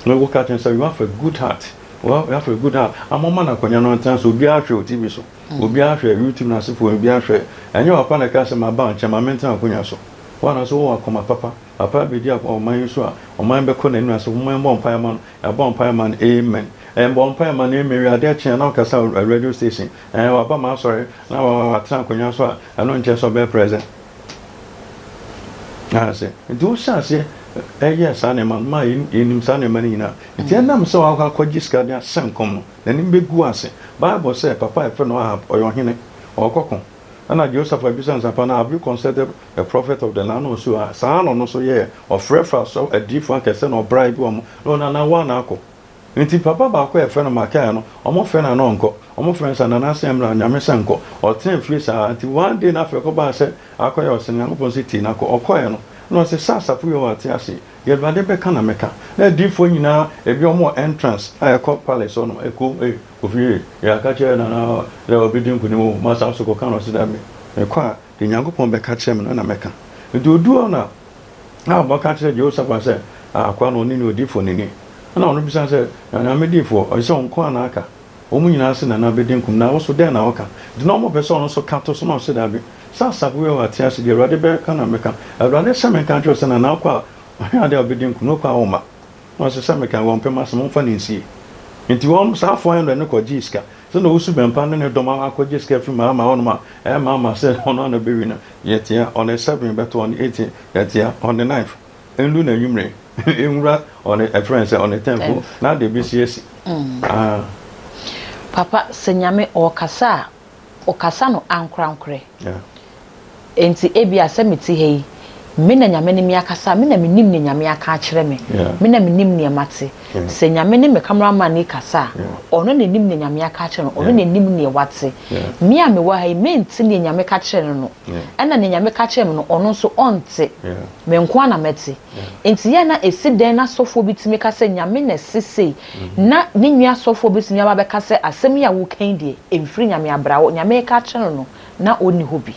Na woka kyerɛ no sɛ, you have a good heart. You have a good heart. Ama ɔma no akonnwa no ɔntena so. Obiara hwɛ wɔ TV so. Obiara hwɛ YouTube no asefoɔ, obiara hwɛ. Ɛnyɛ papa na ɛka sɛ maba nkyɛn, ma mentena akonnwa so. Wo anaasɛ wowɔ akoma papa. Papa bɛdi akɔ ɔman yi so a, ɔman bɛkɔ n'anim ase, momma yɛmmɔ mpaeɛ mma no, yɛabɔ mpaeɛ ama no, amen. Ɛɛ, bɔ mpaeɛ ma no, amen, wie adeɛ kye a na ɔkasa wɔ radio station, ɛɛ, waba m'asɔre, na watena akonnwa so a, ɛno nkyerɛ sɛ ɔbɛyɛ president. Ase. Nti wohyɛ aseɛ ɛyɛ saa nneɛma no, ma yɛnim saa nneɛma no nyinaa. Nti ɛnam sɛ wakɔ akɔgye sika de ahyɛ nkɔm no, n'anim bɛgu ase. Bible sɛ papa a yɛfrɛ no Ahab, ɔyɛ ɔhene, ɔrekɔko. Ɛna Jehoshaphat bisa no sɛ, Papa, na have you consulted the prophet of the land? Na ɔse, Ah, saa ara na ɔno nso yɛɛ. Ɔfrɛfrɛ asɔ adiyifoɔ akɛseɛ na ɔbrae bi wɔn, na ɔno anaa woa na akɔ. Nti papa baako a yɛfrɛ no Micaiah no, wɔfrɛ no a na ɔnkɔ. Wɔfrɛ no sɛ Nana sɛ mmra, Nyame sɛ nkɔ. Ɔtenaa fie saa ara. Nti one day na afei ɛkɔbaa sɛ akɔyɛ ɔse Nyankopɔn se tie na kɔ. Ɔkɔeɛ no, na ɔse, Sɛ asafo yi wɔ ate ase yi, deɛ Awurade bɛka na mɛka. Na adiyifoɔ nyinaa, ebi wɔn wɔ entrance a ɛkɔ palace hɔ nom, ɛkɔ, eh, Kofi ei, yɛaka kyerɛ Nana dɛ ɔbɛdi nkunim o, masa so kɔka no ɔse dabi, mekɔ a, deɛ Nyankopɔn bɛka kyerɛ me no na mɛka. Nti ɔduu hɔ na Ahab ɔka kyerɛɛ Jehoshaphat sɛ, Ah, akoa no ɔno ni, odiyifoɔ no ni. Ɛna ɔno bisa sɛ, Na Nyame diyifoɔ, ɔse sɛ ɔnko anaa aka? Wɔn nyinaa se Nana bɛdi nkunim, na wo so dɛn na woka? Nti na wɔpɛ sɛ ɔno nso ka to so, na ɔse dabi, sɛ asafo wei wɔ ate ase deɛ Awurade bɛka na mɛka. Awurade sɛ menka nkyerɛ wo sɛ Nana wokɔ a, ɔhwɛ adeɛ a ɔbɛdi nkunim, wokɔ a womma. Na ɔse sɛ meka wɔn pɛ m'asɛm wɔmfa no nsie. Nti wɔn saa 400 no kɔ gyee sika. Sɛ na Owusu Bɛmpa ne ne dɔm akɔ gye sika afiri Mahama hɔnom a, ɛyɛ Mahama sɛ ɔno ara na ɔbɛwi no. Yɛtea, on the 7 bɛto on the 8 yɛtea, on the 9 ɛndu n'anwummere ɛnwura on the ɛfrɛ no sɛ on the 10 fo na adeɛ bɛsi asi. Ah. Papa sɛ Nyame ɔɔkasa a ɔkasa no ankorankorɛ. Enti ebia sɛ mete ha yi, me na Nyame ne me akasa, me na menim nea Nyame aka akyerɛ me, me na menim nea mate. Sɛ Nyame ne me camera man yi kasa a, ɔno na nim nea Nyame aka akyerɛ no, ɔno na nim nea wate. Me a mewɔ ha yi, mente nea Nyame ka kyerɛɛ no no, ɛna nea Nyame ka kyerɛɛ me no, ɔno nso ɔnte. Me nko ara na mɛte. Enti yɛ a na ɛsi dɛn na sɔfoɔ bi tumi ka sɛ Nyame na ɛse sei, na ne nua sɔfoɔ bɛtumi aba abɛka sɛ asɛm yi a woka yi deɛ, ɛmfiri Nyame abra hɔ, Nyame reka akyerɛ no no, na ɔnni hɔ bi.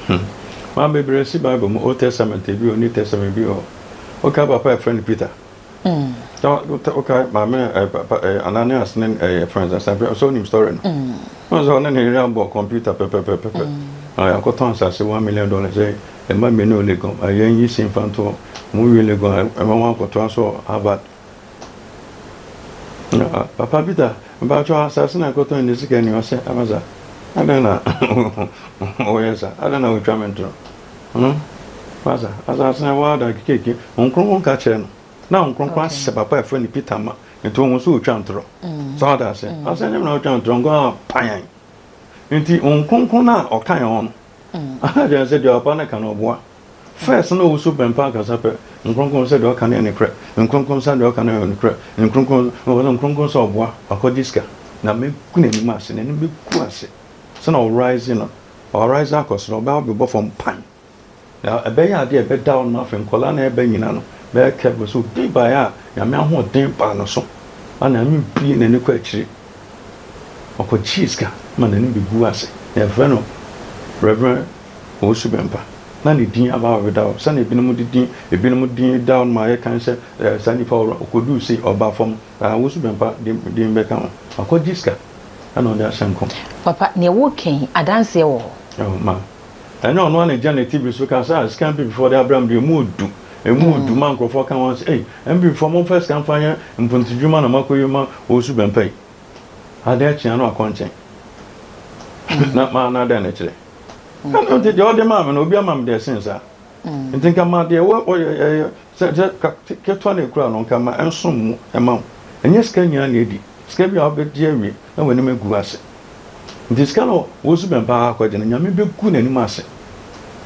Hmm. Maa bebree si Bible mu, Old Testament ebi wɔ, New Testament ebi wɔ hɔ. Wokae papa a yɛfrɛ no Peter? Mm. Wokae maame no, eh, papa, eh, Ananias ne eh, yɛfrɛ no sɛ, sɛ wonim story no. Mm. Wɔn sɛ ɔne ne yere abɔ kɔmputa pɛpɛpɛpɛ. Mm. Na yɛakɔtɔn asase $1 million sɛ ɛma mmienu wɔ Legon, yɛn yi si mfa ntoɔ, wɔn wie Legon, ɛma wɔn akɔtoa so Harvard. Papa Peter, mpakyɛw asase na ɛkɔtɔn ne sika ni ɔsɛ amasa. Adɛn na woyɛ sa? Adɛn na wotwa me ntorɔ? Hmm? Masa, asase na ɛwɔ ada kekeke. Honhom Kronkron ka kyerɛ no. Na Honhom Kronkron ahyɛ papa a ɛfrɛ no Peter ma. Nti ohun sɛ otwa ntorɔ. Sɛ ɔda ase. Asɛ nyɛ me na otwa ntorɔ, nko a panyan. Nti Honhom Kronkron no a ɔka yɛn ho no, akyerɛ sɛ deɛ papa no ka no ɔboa. First na ɔwusu bɛmpa ankasa pɛ, Nkronkron sɛ deɛ ɔka no yɛ nokorɛ, Nkronkron sɛ deɛ ɔka no yɛ nokorɛ, Nkronkron, ɔwɔ Nkronkron sɛ ɔboa, wakɔgye sika, na mɛgu n'anim ase, n'anim bɛgu ase, sɛ na ɔrise no, ɔrise akɔ soro, ɔbɛba abɛbɔ fam pan, na ɛbɛyɛ adeɛ a ɛbɛda hɔ nom afei nkwadaa na ɛba nyina no, bɛyɛ careful sɛ obi baeɛ a, Nyame ahoɔden baa no so, ana Nyame bue n'ani kɔ akyire. Ɔkɔgyee sika ma n'anim bɛguu ase. Na yɛfrɛ no Rev. Owusu Bɛmpa. Na ne din aba abɛda hɔ sɛnea ebinom de din, ebinom din da hɔ ma yɛkan sɛ eh, saa nipa wɔ ɔkɔduu sei, ɔba fam. Ah, Owusu Bɛmpa din, din bɛka ho. Wakɔgye sika. Ɛna ɔde ahyɛ nkɔm. Papa, nea woreka yi, adanseɛ wɔ hɔ? Oh, ma. Ɛnyɛ ɔno ara na egyina ne TV so ka sɛ, ah, sika MPPfoɔ de abrɛ me deɛ, emu odu. Emu odu ma nkurɔfoɔ ka wɔn sɛ, ei, MPPfoɔ momfa sika mfa nyɛ mpontudwuma na moakɔyi ma ɔresu bɛmpa yi. Adeɛ kye a na wakɔ nkyɛn. Na ma na dɛn na ɛkyerɛ? Ɛno nti deɛ ɔde maa me no, obi ama me deɛ ɛsen saa. Nti nka ma deɛ wɔ wɔ ɛyɛ sɛ sɛ ka ketewa na ekura no nka ma ɛnsom mu ɛma wo. Ɛnyɛ sika nyinaa na edi. Sika bi a wobɛgye awie na w'anim agu ase. Nti sika no wɔsu bɛn paa akɔgye no Nyame bɛgu n'anim ase.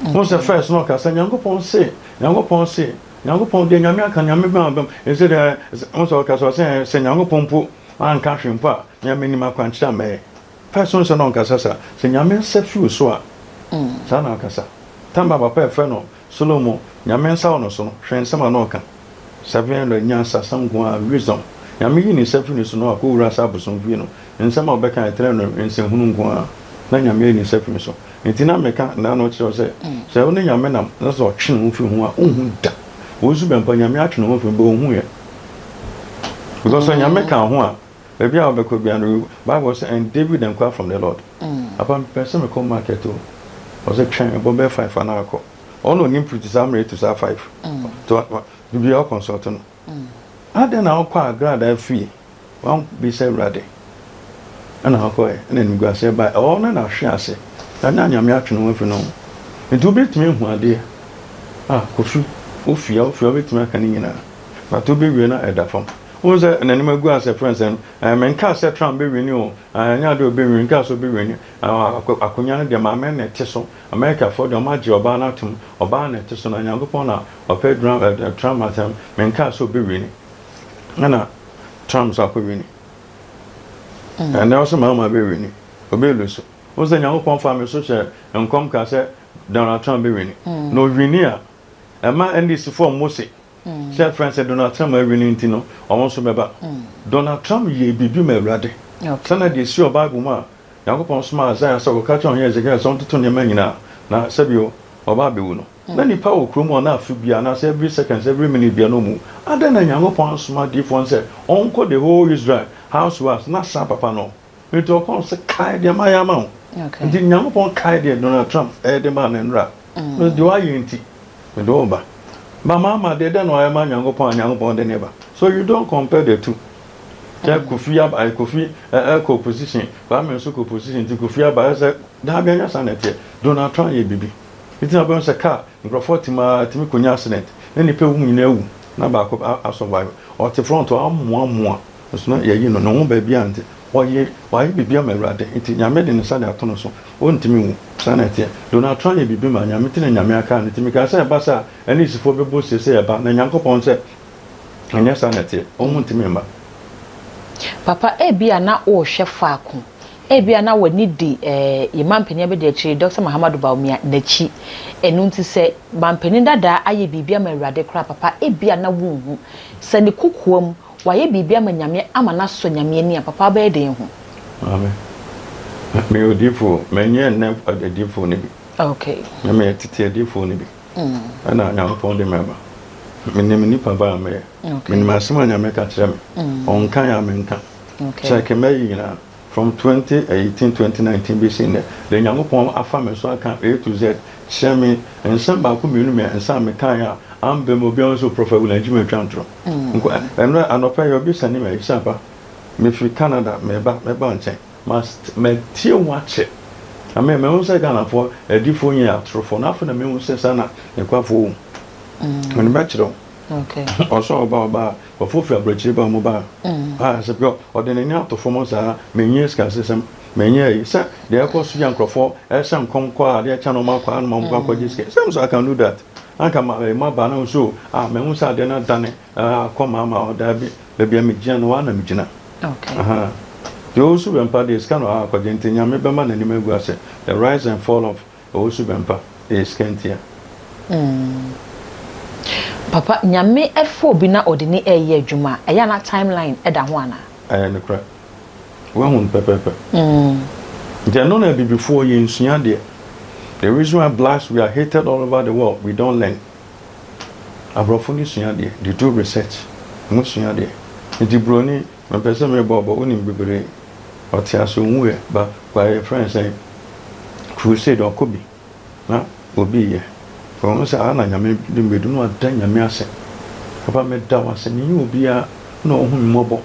Wohu sɛ first na ɔka sɛ Nyankopɔn se, Nyankopɔn se, Nyankopɔn deɛ Nyame aka Nyame bɛma bɛm. Ɛsɛ deɛ wohu sɛ ɔka sɛ ɔsɛ sɛ Nyankopɔn mpo anka hwee mpo a me a menim akwankyerɛ a mɛyɛ. First wohu sɛ na ɔnkasa saa. Sɛ Nyame nsa fi wo so a saa na ɔkasa. Tam a papa a yɛfrɛ no Solomon, Nyame nsa wɔ no so no, hwɛ nsɛm a na ɔka. 700 nyansasɛm nko ara, wisdom. Nyame yi ne nsa firi ne so na wakɔwura saa abosomfie no, nsɛm a ɔbɛka ɛtrɛ no nsɛnhunu nko ara, na Nyame ayi ne nsa firi ne so. Nti na meka nna no kyerɛ wo sɛ, sɛ wo ne Nyame nam na sɛ ɔtwe ne ho firi ho a, wonhu da. Wo nso bɛmpa Nyame atwe ne ho afiri ho, bɛ wonhu yɛ. Because sɛ Nyame ka ho a, Baabi a wobɛkɔ biara no, Bible sɛ, and David inquired from the Lord. Papa, mepɛ sɛ mekɔ market o. Ɔsɛ twɛn, ɛbɔ bɛyɛ five anaa akɔ. Ɔno onim firi saa mmerɛ to saa five. To biribiara ɔkɔnsɔlto no. Adɛn na wokɔ agradaa fie, wammisa Awurade? Ɛna ɔkɔɛ, ɛna animguaseɛ bae. Ɛhɔ no na ahwe ase. Na na Nyame atwe ne ho afiri ne ho. Nti wobɛtumi ahu adeɛ. Ah, Kofi, wofie a, wofie a wobɛtumi aka ne nyinaa. But wobɛwie na ɛda fam. Wohu sɛ n'anim agu ase frɛ sɛ ɛɛ menkaa sɛ Trump bɛ wini o, ɛɛ ɛnyɛ adeɛ ɔbɛ wini, nkaa sɛ ɔbɛ wini, ɛɛ akonya no deɛ maame na ɛte so, Amerikafoɔ deɛ wɔn agye ɔbaa no atom, ɔbaa na ɛte so na Nyankopɔn na ɔpɛ Trump ɛɛ Trump asɛm, menkaa sɛ ɔbɛ wini, ɛna Trump nso akɔ wini. Ɛnɛ ɔsɛ maama bɛ wini, ɔbɛ lusu. Wohu sɛ Nyankopɔn faa me so hyɛ nkɔm kaa sɛ Donald Trump bɛ wini, na ɔwini a, ɛma NDC foɔ mmɔ se. Sɛ ɛfrɛ sɛ Donald Trump awini nti no, wɔn nso bɛba. Donald Trump yɛɛ biribi ma Awurade. Sɛnea deɛ ɛsi wɔ Bible mu a Nyankopɔn somaa Isaiah sɛ ɔkɔka kyerɛ ɔhene Hesekiah sɛ ɔntoto nneɛma nyinaa na sɛbio ɔba abɛwu no. Na nnipa wɔ kurom hɔ na afe biara anaasɛ every seconds, every minute biara na wɔwu. Adɛn na Nyankopɔn ansoma adiyifoɔ no sɛ ɔnkɔ the whole Israel house to house na saa papa no Nti ɔkɔɔ sɛ kae deɛ mayɛ ama wo. Nti Nyankopɔn kae deɛ Donald Trump ɛde maa no nnora. Mm. Deɛ wayɛ nti, mede wo ba. Ba maama deɛ dɛn na wayɛ ma Nyankopɔn a Nyankopɔn de ne ba. So you don't compare the two. Sɛ mm. Kofi aba, eh, Kofi ɛkɔ eh, opposition, Kwame nso kɔ opposition, nti Kofi aba ɛsɛ daabi ɛnyɛ saa na ɛteɛ. Donald Trump yɛ bibi. Nti na bɛn sɛ car nkurɔfoɔ te mu ara tumi kɔnya accident na nipa ewu nyinaa awu na baako asurvive. Ɔte front amoamoa nso na yɛyi no ne ho baabi a nti Ɔye, wayɛ biribi ama Awurade, nti Nyame de ne nsa de ato no so, ɔntumi nwu. Saa na ɛteɛ. Donald Trump yɛ biribi ma Nyame nti na Nyame aka no, nti mekaa sɛ ɛba saa a, NDCfoɔ bɛbɔ se sɛ ɛba, na Nyankopɔn sɛ ɛnyɛ saa na ɛteɛ, ɔmo ntumi mma. Papa, ebia na worehwɛ faako, ebia na w'ani di eh, yɛn mampanin abadiakyire Dɔkta Mahamadou Bawumia n'akyi. Ɛno nti sɛ mampanin dadaa ayɛ biribi ama Awurade koraa papa, ebia na wonhu. Sɛ ne kokoam Wayɛ biribi ama Nyame ama no asɔ Nyame ani a, papa wobɛyɛ dɛn ahu? Maame, meyɛ odiyifoɔ, menyɛ nnɛ adiyifoɔ no bi. Okay. Me meyɛ tete adiyifoɔ no bi. Ɛna Nyankopɔn de me aba. Menim nipa ba a meyɛ. Okay. Menim asɛm a Nyame ka kyerɛ me. Ɔnka yɛ a menka. Okay. Kyɛke mɛyi nyinaa. From 2018, 2019 bɛsi nnɛ, deɛ Nyankopɔn afa me so aka A to Z kyerɛ me, nsɛm baako mmienu mmiɛnsa a mekaeɛ a amba mu, obiara hu sɛ Prophet William Gyimah atwa ntorɔ. Nko ɛnnɛ anɔpa yi obi sɛne me ayi sɛ apa, mefiri Canada meba, mɛba wo nkyɛn. Mas matie wo akyɛ. Na me mahu sɛ Ghanafoɔ adiyifoɔ nyɛ atorofoɔ, na afei na mehu sɛ saa na nokwafoɔ wɔ mu. Mede bɛkyerɛ wo. Ɔsɛ ɔba ɔba a nkurɔfoɔ firi aburokyire ba wɔn ba a sɛ bi ɔde n'ani ato fam saa menyɛ sikasɛm menyɛ ayi sɛ deɛ ɛkɔ so yɛ nkurɔfoɔ ɛhyɛ nkɔm kɔ a adeɛ kyɛ no wɔn akɔ anum wɔn kɔ akɔgye sika sɛ so I can do that anka ma ɛma ba na nso a mehu sɛ adeɛ no adane akɔ maa ma ɔdaa bi baabi a megyina no hɔ na megyina deɛ ɔsu bɛmpa deɛ sika na akɔgye nti Nyame bɛma n'anim agu ase the rise and fall of Owusu Bɛmpa, ɛyɛ sika ntia. Mm. Papa, Nyame ɛfa obi na ɔde ne ɛyɛ adwuma a, ɛyɛ a na time line ɛda ho anaa? Ɛyɛ nokorɛ. Woahu no pɛpɛɛpɛ. Mm. Nti ɛno na abibifoɔ yɛnsua adeɛ. The reason why blacks we are hated all over the world, we don't learn. Aborɔfo no sua adeɛ, they do research. Wɔn sua adeɛ. Nti broni, mepɛ sɛ mebɔ ɔbɔ, wonim bebree. Ɔte ase ɔnwuiɛ ba ba yɛfrɛ no sɛn crusade ɔkɔ bi na obi yɛ ɔhu sɛ aha na Nyame de me bɛdu na wada Nyame ase papa meda wo ase menyɛ obiara na ɔhu me mmɔbɔ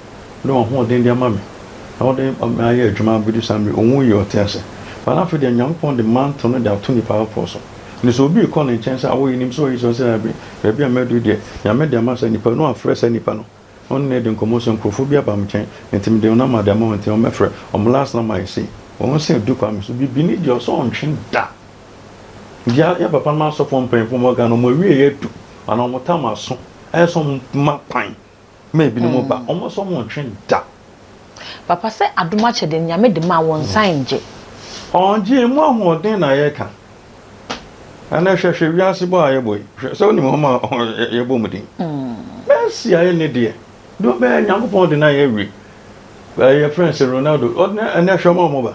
de w'ahoɔden de ama me na wode me ayɛ adwuma abɛdu saa mmerɛ ɔnwuiɛ ɔte ase but na afei deɛ Nyankopɔn de mantle no de ato nipa foforɔ so nti sɛ obi rekɔ ne nkyɛn sɛ awo yɛnim sɛ ɔyi sɛ ɔsɛ daabi baabi a madu deɛ Nyame de ama saa nipa no na wafrɛ saa nipa no Na ɔne no redi nkɔmmɔ sɛ, Nkurɔfoɔ bi aba me nkyɛn, enti mede wɔn number de ama wɔn, enti wɔmmɛfrɛ. Wɔn last number yɛ sei. Wɔn sɛ du Kwame so. Bibini deɛ ɔsɛ ɔntwe da. Deɛ yɛ papa nom asɔfoɔ mpanyinfoɔ wɔ Ghana, wɔn awieɛ adu, anaa wɔn tam aso, ɛyɛ sɛ wɔn ma kwan ma ebinom ba. Wɔn sɛ wɔn ntwe da. Papa sɛ adom akyɛde no Nyame de ma a wɔnsan ngye. Ɔngye, emu ahoɔden na yɛka. Ɛnɛ hwɛ hwɛ wiase bɔ a yɛbɔ yi. Hwɛ sɛ wonim wɔn a yɛbɔ mu din. Messi ayɛ ne deɛ. Deɛ ɔbɛyɛ Nyankopɔn de no ayɛ awie. Ɛyɛ frɛ sɛ Ronaldo. Ɔde ɛnɛ hwɛ wɔn a wɔba.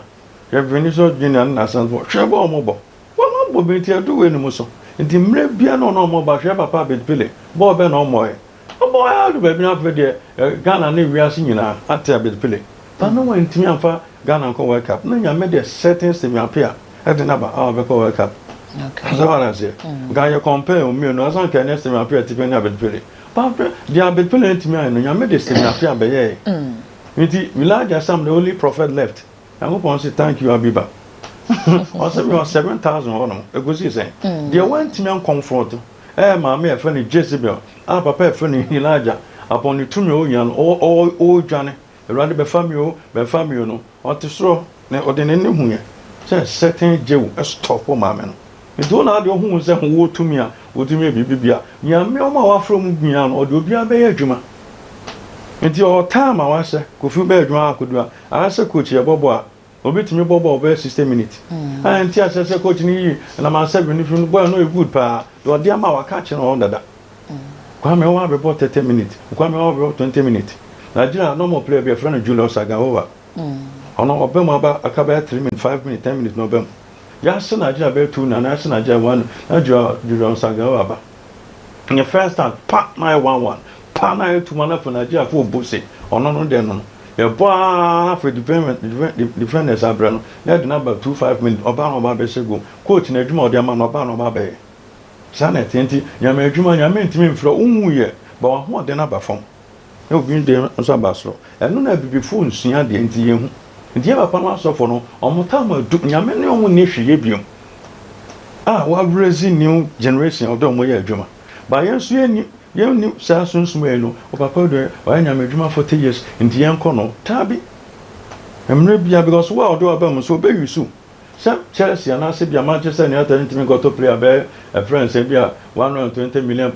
Hwɛ Vinicius Junior ne n'asanfoɔ. Hwɛ bɔ a wɔbɔ. Wɔn abɔ bi nti ɛdu wei no mu so. Nti mmerɛ biara na ɔne wɔn ba. Hwɛ papa Abed Pele. Bɔɔl bɛn na ɔmmɔɛ. Ɔbɔ ara du baabi na afei deɛ Ghana ne wiase nyinaa ate Abed Pele. But na wantumi amfa Ghana ankɔ World Cup. Na Nyame de certain Stephen Appiah de no aba a ɔbɛkɔ World Cup. Sɛ wate aseɛ? Nka yɛ compare wɔn mmienu ansa nka ɛnyɛ Stephen Appiah ti pɛ ne Abed Pele. But deɛ Abed Pele antumi ayɛ no, Nyame de Stephen Appiah bɛyɛɛ. Nti Elijah Sam the only prophet left. Nyankopɔn se thank you Abiba. Ɔse mewɔ 7000 hɔ nom. Ɛkɔsii sɛn? Deɛ wantumi ankɔmfrɔto ɛyɛ maame a yɛfrɛ no Jezebel a papa a yɛfrɛ no Elijah upon ne tumi a ɔnya no ɔredwane. Awurade bɛfa me o, bɛfa me o no, ɔte soro na ɔde n'ani huiɛ sɛ certain Jehu stop maame no. Nti wo na adeɛ ɔhu sɛ wowɔ tumi a wotumi yɛ biribi bia. Nyame ɔmo a wafrɛ ɔmo nyinaa no ɔde obiara bɛyɛ adwuma. Nti ɔwɔ time a wahyɛ Kofi bɛyɛ adwuma akodu a, ayɛ sɛ coach yɛbɔ bɔ a, obi tumi bɔ bɔɔl bɛyɛ 60 minutes. A ɛnte aseɛ sɛ coach no yi number 7 no firi no, bɔɔl no yɛ good paa, deɛ ɔde ama a waka akyerɛ no dada. Kwame ɔwɔ abɛbɔ 30 minutes, Kwame ɔwɔ abɛbɔ 20 minutes. Nigeria normal player bi yɛfrɛ no Julius Aghahowa. Ɔno ɔba mu aba aka bɛyɛ 3 minutes, 5 minutes, 10 minutes na ɔba mu. Yɛase Nigeria bɛyɛ 2 na yɛase Nigeria 1 na Julius Aghahowa aba. Ne first time pa na ayɛ 1 1 pa na ayɛ 2 1 afei Nigeria fo bɔ se ɔno no deɛ no no. Yɛbɔ ara na afei defenders abrɛ no na yɛde no aba 2 5 minutes ɔba na ɔba abɛhyɛ goal. Coach no adwuma a ɔde ama no ɔba na ɔba abɛyɛ. Saa na ɛteɛ nti Nyame adwuma Nyame ntumi mfrɛ wo wonwu yɛ but w'ahoɔden aba fam na obi deɛ nso aba soro ɛno na abibifoɔ nsua adeɛ nti yɛhu nti yɛ papa no asɔfo no ɔmo time adu Nyame ne ɔmo nni hwee yɛ biom a wa raise new generation a ɔde ɔmo yɛ adwuma but yɛn nso yɛnni yɛnni saa sunsum yɛ no ɔpapa deɛ ɔyɛ Nyame adwuma 40 years nti yɛnkɔ no taabi mmerɛ bia because wo a ɔde waba mu so ɔbɛ use Sɛ Chelsea anaasɛ ebia Manchester United ntumi nkɔtɔ player bɛyɛ ɛfrɛ no sɛ ebia £120 million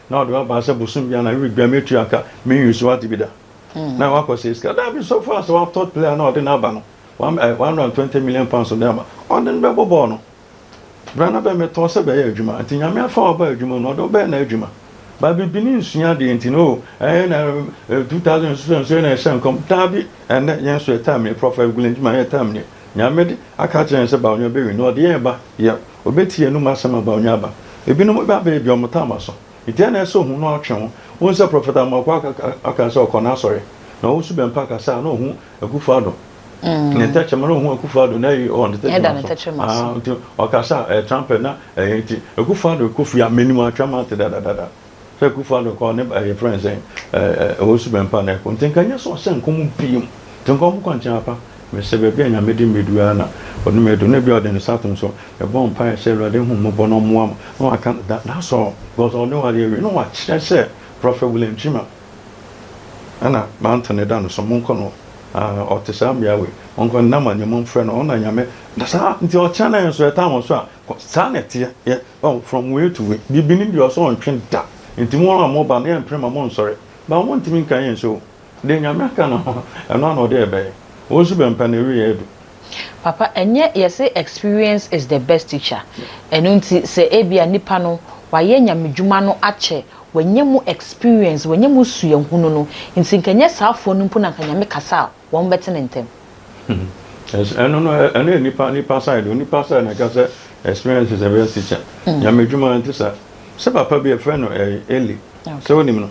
na ɔde waba sɛ bosom bi anaa week bi a metua ka me use wate bi da na wakɔ sɛ sika daabi so far sɛ watɔ player na ɔde no aba no £120 million ɔde aba ɔde no bɛbɔ bɔɔl no bra na bɛmɛtɔ sɛ bɛyɛ adwuma nti Nyame afa waba adwuma no ɔde wobɛyɛ n'adwuma ba bibini nsua adeɛ nti no ɛyɛ na 2000 nso nso na ɛhyɛ nkɔm daabi ɛnɛ yɛn nso yɛ time ne Prophet Glenn Juma yɛ time ne Nyame de aka akyerɛ yɛn sɛ Bawumia bɛwin na ɔde yɛn ba yɛ ɔbɛtie yɛn anum asɛm a Bawumia aba. Ebinom ba bɛyɛ bi a wɔn tam aso. Nti ɛna ɛsɛ ohu na ɔtwe ho. Wohu sɛ Prophet Amoako aka aka sɛ ɔkɔ n'asɔre na ɔwɔ Subɛmpa kasa a na ohu Akufo Addo ne ntɛkyerɛma na ohu Akufo Addo na ɛyi ɔwɔ ne tɛkyerɛma so. Ah, nti ɔkasa a ɛyɛ trumpet na ɛyɛ nti Akufo Addo kɔ fie a menim atwam ate dadadada. Sɛ Akufo Addo kɔ ne ɛyɛ frɛ no sɛn ɛɛ Owusu Bɛmpa na ɛkɔ nti nka nyɛ sɛ ɔsɛ nkɔm biom nti nka ɔmo kɔ nkyɛn apa mesɛ baabi a Nyame de me bɛdu ara na ɔde me adu na ebia ɔde ne nsa atom so mebɔ mpaeɛ sɛ Awurade hu mmɔbɔ na ɔmmoa mo na waka that that's all because ɔne wade awie na wakyerɛ sɛ Prophet William Chima ɛna mantle no da no so monkɔ no ah ɔte saa mmea wei monkɔ no nama ne momfrɛ no ɔno na Nyame saa nti ɔkyerɛ na yɛn nso ɛtam wɔ so a saa na ɛteɛ yɛ Oh from wei to wei bibini deɛ ɔsɛ ɔntwe da nti mo a moba no yɛmpere ma monsɔre but montumi nka yɛn nso deɛ Nyame aka no ɛno ara na ɔde ɛbɛyɛ wo nso bɛmpa no awieɛ adu. Papa ɛnyɛ yɛse experience is the best teacher ɛno nti sɛ ebia nipa no wayɛ nyamedwuma no akyɛ wanya mu experience wanya mu suahunu no nti nka ɛnyɛ saafoɔ no mpo na nka Nyame kasa a wɔn bɛte no ntɛm. Ɛno no ɛno yɛ nipa nipa side o nipa side na ɛka sɛ experience is the best teacher. Mm. Nyame adwuma nti sa sɛ papa bi ɛfrɛ no ɛyɛ Eli sɛ onim no.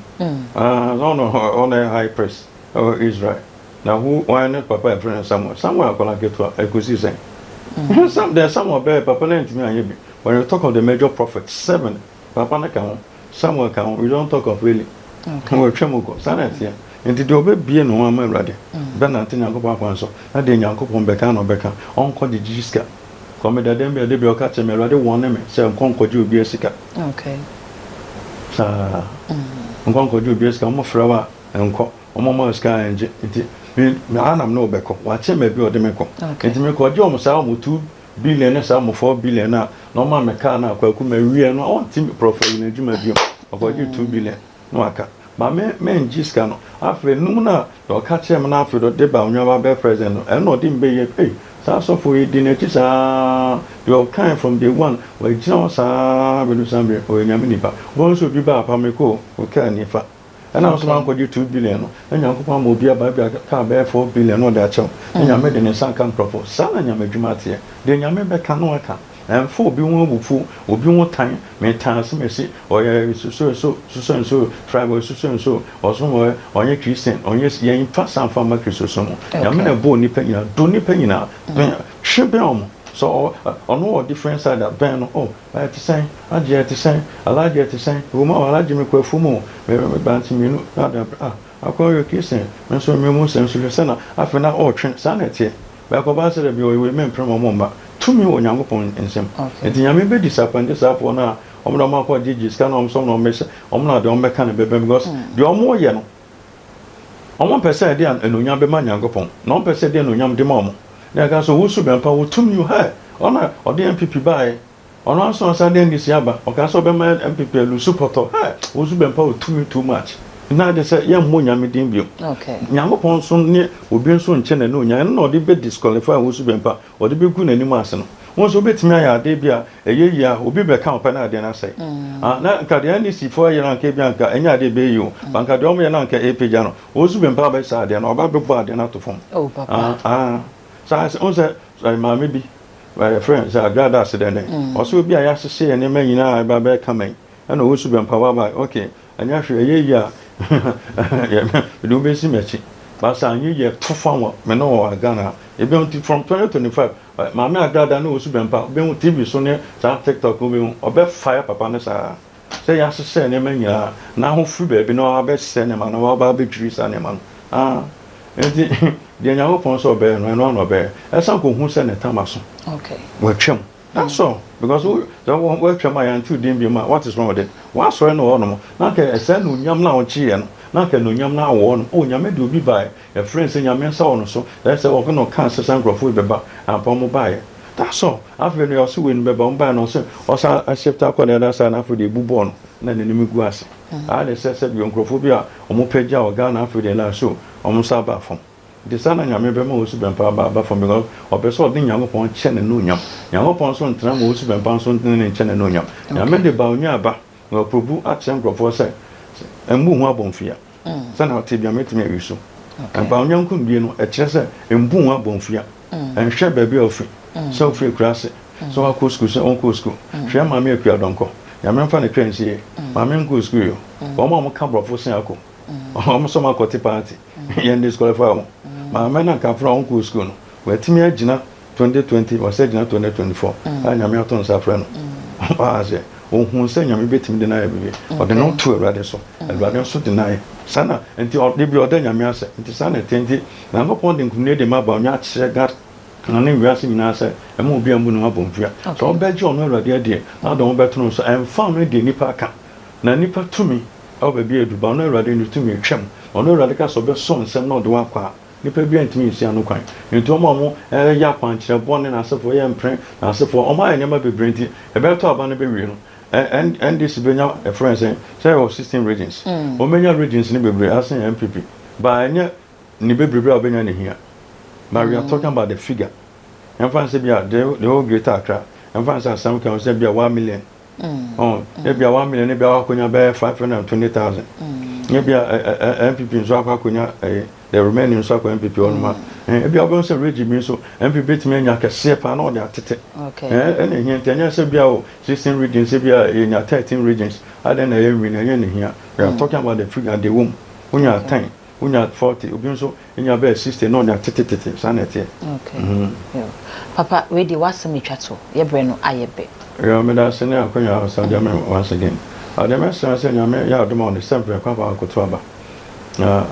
Ah ɔno ɔno yɛ high priest ɛwɔ Israel. Na who wan ne papa a yɛfrɛ no Samuel? Samuel akwadaa ketewa, ɛkɔsii sɛn? Sam, deɛ Samuel bɛyɛ, papa no antumi anyɛ bi. When you talk of the major prophets, seven, papa no ka ho, Samuel ka ho, we don't talk of Eli. Wɔatwa mu kɔ. Saa na ɛteɛ. Nti deɛ ɔbɛbie ne ho ama Awurade, bɛnante Nyankopɔn akwan so, na deɛ Nyankopɔn bɛka na ɔbɛka, ɔnkɔ gyegye sika. Kɔ me dada bi a, da bi ɔka kyerɛ me, Awurade wɔne me sɛ nkɔ nkɔgye obi sika. Saa. Nkɔ nkɔgye obi sika, wɔfrɛ wo a, nkɔ. Wɔn ma sika a ɛngye. Nti me, me ha na me ne wo bɛkɔ. Wakyerɛ me baabi a ɔde me kɔ. Nti mekɔgye wɔn saa wɔn 2 billion ne saa wɔn 4 billion a na ɔma me kaa no a Kwaku mawie no a ɔnte prɔfo yi n'adwuma bio. Ɔkɔgye 2 billion na waka. Ba me mengye sika no. Afei num no a deɛ ɔka kyerɛ me no afei de ɔde ba onua ba bɛyɛ president no, ɛno na ɔde me bɛyɛ. Ei, saa asɔfo yi di n'akyi saa. Deɛ ɔkae from day one, wagyina hɔ saa bɛdu saa bere, ɔyɛ Nyame nipa. Wobɛhu sɛ obi ba apa me kɔ o, wo kaa ni fa. Ɛna nso mankɔgye 2 billion no, na Nyankopɔn ama obi aba bi a kaa bɛyɛ 4 billion na ɔde akyɛw. Na Nyame de ne nsa aka nkurɔfo. Saa na Nyame adwuma teɛ. Deɛ Nyame bɛka no aka. Ɛmfa obi ho abufuo, obi ho tan. Metan asemasi, ɔyɛ so so so so and so tribe, ɔyɛ so so and so, ɔsom ɔyɛ ɔnyɛ Christian, ɔnyɛ yɛmfa saa mfa mma Kristosom mu. Nyame na ɛbɔɔ nnipa nyinaa, dɔ nnipa nyinaa. Bɛn, twe bɛn wɔn. Sɛ ɔno wɔ different side a, bɛn no. Oh, ɛte sɛn? Agye ɛte sɛn? Alhaji ɛte sɛn? Ɛwɔ mu a Alhaji mekɔ afuom o, me me bankye mmienu na ade abrɛ. Ah, akɔ ɔyɛ Christian, me nso me mu nsɛm so hwɛ sɛ na afei na ɔretwe. Saa na ɛteɛ. Bɛkɔba sɛ dabi ɔyɛ wei mempere ma ɔmo mma. Tumi wɔ Nyankopɔn nsam. Nti Nyame bɛ disappoint saafoɔ no a ɔmo de ɔmo akɔ gyegye sika na ɔmo sɛ ɔmo na ɔmo bɛhyɛ ɔmo na deɛ ɔmo bɛka no bɛbam because deɛ ɔmo yɛ no ɔmo mpɛ sɛ ɛde anuonyam bɛma Nyankopɔn na ɔmo pɛ sɛ ɛde anuonyam de ma ɔmo. Na yɛka sɛ owusu bɛmpa wɔ tumi o hɛ ɔno a ɔde NPP baeɛ ɔno nso ɔsan de NDC aba ɔka sɛ ɔbɛma NPP alusu pɔtɔ hɛ owusu bɛmpa wɔ tumi too much na ade sɛ yɛmmɔ Nyame din bio. Nyankopɔn nso ne obi nso nkyɛ n'anuonyam ɛno na ɔde bɛ disqualify owusu bɛmpa ɔde bɛgu n'anim ase no. Wo nso wobɛtumi ayɛ adeɛ bi a ɛyɛ yie a obi bɛka wo pɛ na adeɛ no asɛe. Ah, na nka deɛ NDC foɔ yɛ no anka ebi anka ɛnyɛ adeɛ ɛbɛyɛ yie o. Ba nka deɛ wɔn yɛ no anka ɛrepagya no. Owusu bɛmpa bɛyɛ saa adeɛ no ɔba bɛbɔ adeɛ no ato fam. Oh, papa. Ah, ah. Saa sɛ, wohu sɛ maame bi, yɛfrɛ no sɛ Agrada ase dɛn dɛn. Ɔsɛ obi a yɛahyehyɛ yɛn nneɛma nyinaa a ɛba bɛyɛ kama yi. Ɛna owusu bɛmpa waba, okay, ɛnyɛ hwee, ɛyɛ yie a mede wo bɛsi m'akyi. Ba sɛ anyɛ yie a, to fa wɔ me ne wɔ Ghana. Ebi nti from 2025, maame Agrada ne owusu bɛmpa, wobɛhu TV so ne saa TikTok wobɛhu, ɔbɛfire papa no saa. Sɛ yɛahyehyɛ nneɛma nyinaa na ho firi baabi na wabɛsɛ nneɛma no, waba abɛdwiri saa nneɛma no. Ah, nti deɛ Nyankopɔn sɛ ɔbɛyɛ no, ɛno ano ɔbɛyɛ. Ɛsan kɔhu sɛ ne tam aso. Watwam. That's all. Because sɛ watwam a yɛante wo din bio ma, what is wrong with it? Wasɔre no wɔ hɔnom. Na anka ɛsɛ anuonyam no a ɔgyeeɛ no, na anka anuonyam no awɔ hɔnom. Oh, Nyame de obi baeɛ. Yɛfrɛ no sɛ Nyame nsa wɔ no so. Ɛyɛ sɛ ɔno na ɔkaa sɛ saa nkurɔfoɔ yi bɛba. Ampa wɔn baeɛ. That's all. Afei no ɔse wei no bɛba, wɔn baeɛ no ɔse ɔsan shift akɔ the other side na afei deɛ ebu bɔɔl no na n'anim gu ase. Ayɛ ne sɛ sɛdeɛ nkurɔfoɔ bi a wɔn pagya wɔ Ghana afei deɛ na so wɔn nsa aba fam. Nti saa na Nyame bɛma Owusu Bɛmpa aba fam because ɔpɛ sɛ ɔde Nyankopɔn kyɛ n'anuonyam. Nyankopɔn nso ntena ma Owusu Bɛmpa nso ne ne nkyɛ n'anuonyam. Nyame de ba onyaa ba na waprobu akyerɛ nkurɔfoɔ sɛ mmu ho abɔnfia. Sɛnea ɔte bia mɛtumi awi so. Mpa onyanko die no ɛkyerɛ sɛ mbu ho abɔnfia. Nhwɛ baabi a ofi sɛ ofiri akuraase sɛ wakɔ sukuu sɛ ɔnkɔɔ sukuu. Hwɛ maame Akua Dɔnkɔ. Nyame mfa ne kra nsie. Maame nkɔɔ sukuu yo. Wɔn a wɔka borɔfo sen akɔ. Wɔn nso wɔakɔte party. Yɛn disqualify wɔn. Maame no anka afra ɔnkɔɔ sukuu no. Watumi agyina 2020, wasan agyina 2024 a Nyame ato nsa afrɛ no. Ɔbaa sɛ ohun sɛ Nyame bɛtumi de no ayɛ biribi. Ɔde ne ho too Awurade so. Awurade nso de no ayɛ. Saa na nti ɔde bi ɔda Nyame ase. Nti saa na ɛteɛ nti Nyankopɔn de nkunimdie de ma ba ɔnyɛ akyerɛ Ghana ne wiase nyinaa sɛ ɛma obi ammu ne ho abomfia. Sɛ ɔbɛgye ɔno Awurade adie na ɔde ho bɛto no so ɛmfa ho deɛ nnipa aka. Na nnipa tumi ɛwɔ baabi a ɛdu ba ɔno Awurade ne tumi atwam. Ɔno Awurade ka sɛ ɔbɛsɔ nsɛm na ɔde wo akɔ a nnipa biara ntumi nsi ano kwan. Nti wɔn a wɔyɛ akwankyerɛ bɔne n'asefoɔ yɛ mpene n'asefoɔ wɔn ayɛ nneɛma bebree nti ɛbɛtɔ aba no bɛwie no NDC bɛnya ɛfrɛ no sɛn sɛ ɛwɔ 16 regions. Wɔn bɛnya regions no bebree asen NPP. Ba ɛnyɛ ne bebrebe a wɔbɛnya ne hia. But we are talking about the figure. Ɛmfa nsɛ bi a the whole Greater Accra. Ɛmfa nsɛ asɛm kan sɛ bi a 1 million. Oh, ebi a 1 million ebi a wakɔnya bɛyɛ 520,000. Ebi a NPP nso akɔ akɔnya ɛyɛ the remaining nso akɔ NPP hɔ nom a. Ebi a wobɛhu sɛ region bi nso NPP bɛtumi anya kɛseɛ paa na ɔde atete. Ɛna ehia nti ɛnyɛ sɛ bi a o 16 regions ebi a yɛnya 13 regions adɛn na ɛyɛ win ɛnyɛ ne hia. We are talking about the figure de wom. Wonya 10. Wonya 40, obi nso nya bɛyɛ 60 na ɔde atetetete. Saa na ɛteɛ. Okay. Papa, wei deɛ w'asɛm atwa to. Yɛbrɛ no ayɛ bɛ. Yeah, meda ase ne akwanya a ɔsan de ama me once again. Adeɛ mɛsrɛ sɛ Nyame yɛ adom a on the 7th yɛkɔ akɔ akɔto aba. Na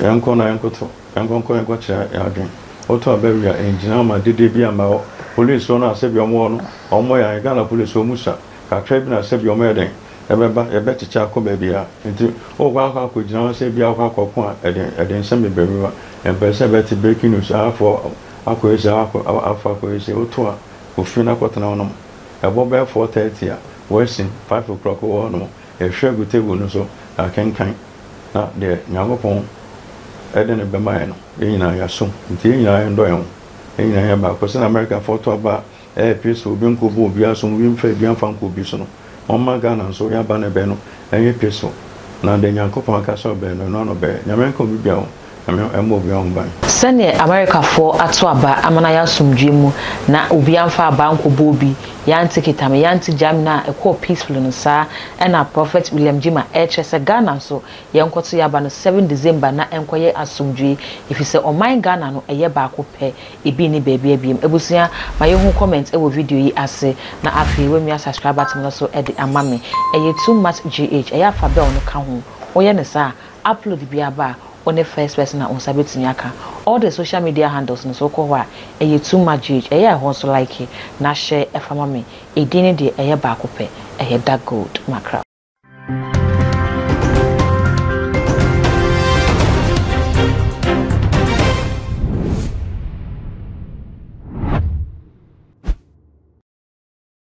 yɛnkɔ na yɛnkɔto, yɛnkɔ nkɔ yɛnkɔkyerɛ yɛn adwene. Woto aba wie a, ɛngyina ma dede bi amma hɔ. Policefoɔ no a sɛbi wɔn wɔ hɔ no, wɔn yɛ ahe? Ghana police wɔn sua. Kakra bi na sɛbi wɔn yɛ dɛn? Ɛbɛba, yɛbɛkyekyɛ akɔ baabiara. Nti wokɔ akɔ akɔgyina hɔ sɛ ebia wokɔ akɔko a, ɛde ɛde nsɛm bebree bɛba. Yɛmpɛ sɛ yɛbɛte breaking news, ahafoɔ akɔyɛ sei, ahafo ahafo akɔyɛ sei. Woto a, kɔ fie na kɔtena hɔnom. Ɛbɔ bɛyɛ 4:30 a, woasi, 5 o'clock wowɔ hɔnom. Yɛhwɛ gu table no so, yɛakenkan, na deɛ Nyankopɔn de no bɛma yɛn no, yɛn nyinaa yɛasom. Nti yɛn nyinaa yɛndɔ yɛn ho. Yɛn nyinaa yɛnyɛ baako. Sɛdeɛ Amerikafoɔ to aba a ɛyɛ peaceful, obi nkɔbu obi asom, obi mfa dua mfa nkɔ obi so no, wɔmma Ghana nso yɛn aba no ɛbɛyɛ no ɛnyɛ peaceful. Na deɛ Nyankopɔn aka sɛ ɔbɛyɛ no, ɛno ara na ɔbɛyɛ. Nyame nka obi biara ho. Nyame ɛmmɔ obiara ho ban. Sɛdeɛ Amerikafoɔ ato aba ama no ayɛ asomdwoeɛ mu na obi amfa abaa ankɔbɔ obi, yɛante Kitame, yɛante Germany a ɛkɔɔ peacefully no saa ɛna Prophet William Gyimah ɛrekyerɛ sɛ Ghana nso yɛnkɔto yɛn aba no 7 December na ɛnkɔyɛ asomdwoeɛ efisɛ ɔman Ghana no ɛyɛ baako pɛ ebi nni baabi abiem. Abusua ma yɛnhu comment wɔ video yi ase na afei woamia subscribe button no so de ama me. Ɛyɛ too much GH ɛyɛ a fa bell no ka ho woyɛ no saa a upload biara ba a wo ne first person a wo nsa bɛtumi aka. All the social media handles no so wokɔ hɔ a ɛyɛ too much GH ɛyɛ a ɛhɔ nso like na share ɛfa ma me. Edin no deɛ ɛyɛ baako pɛ ɛyɛ Dark Gold Mackerel.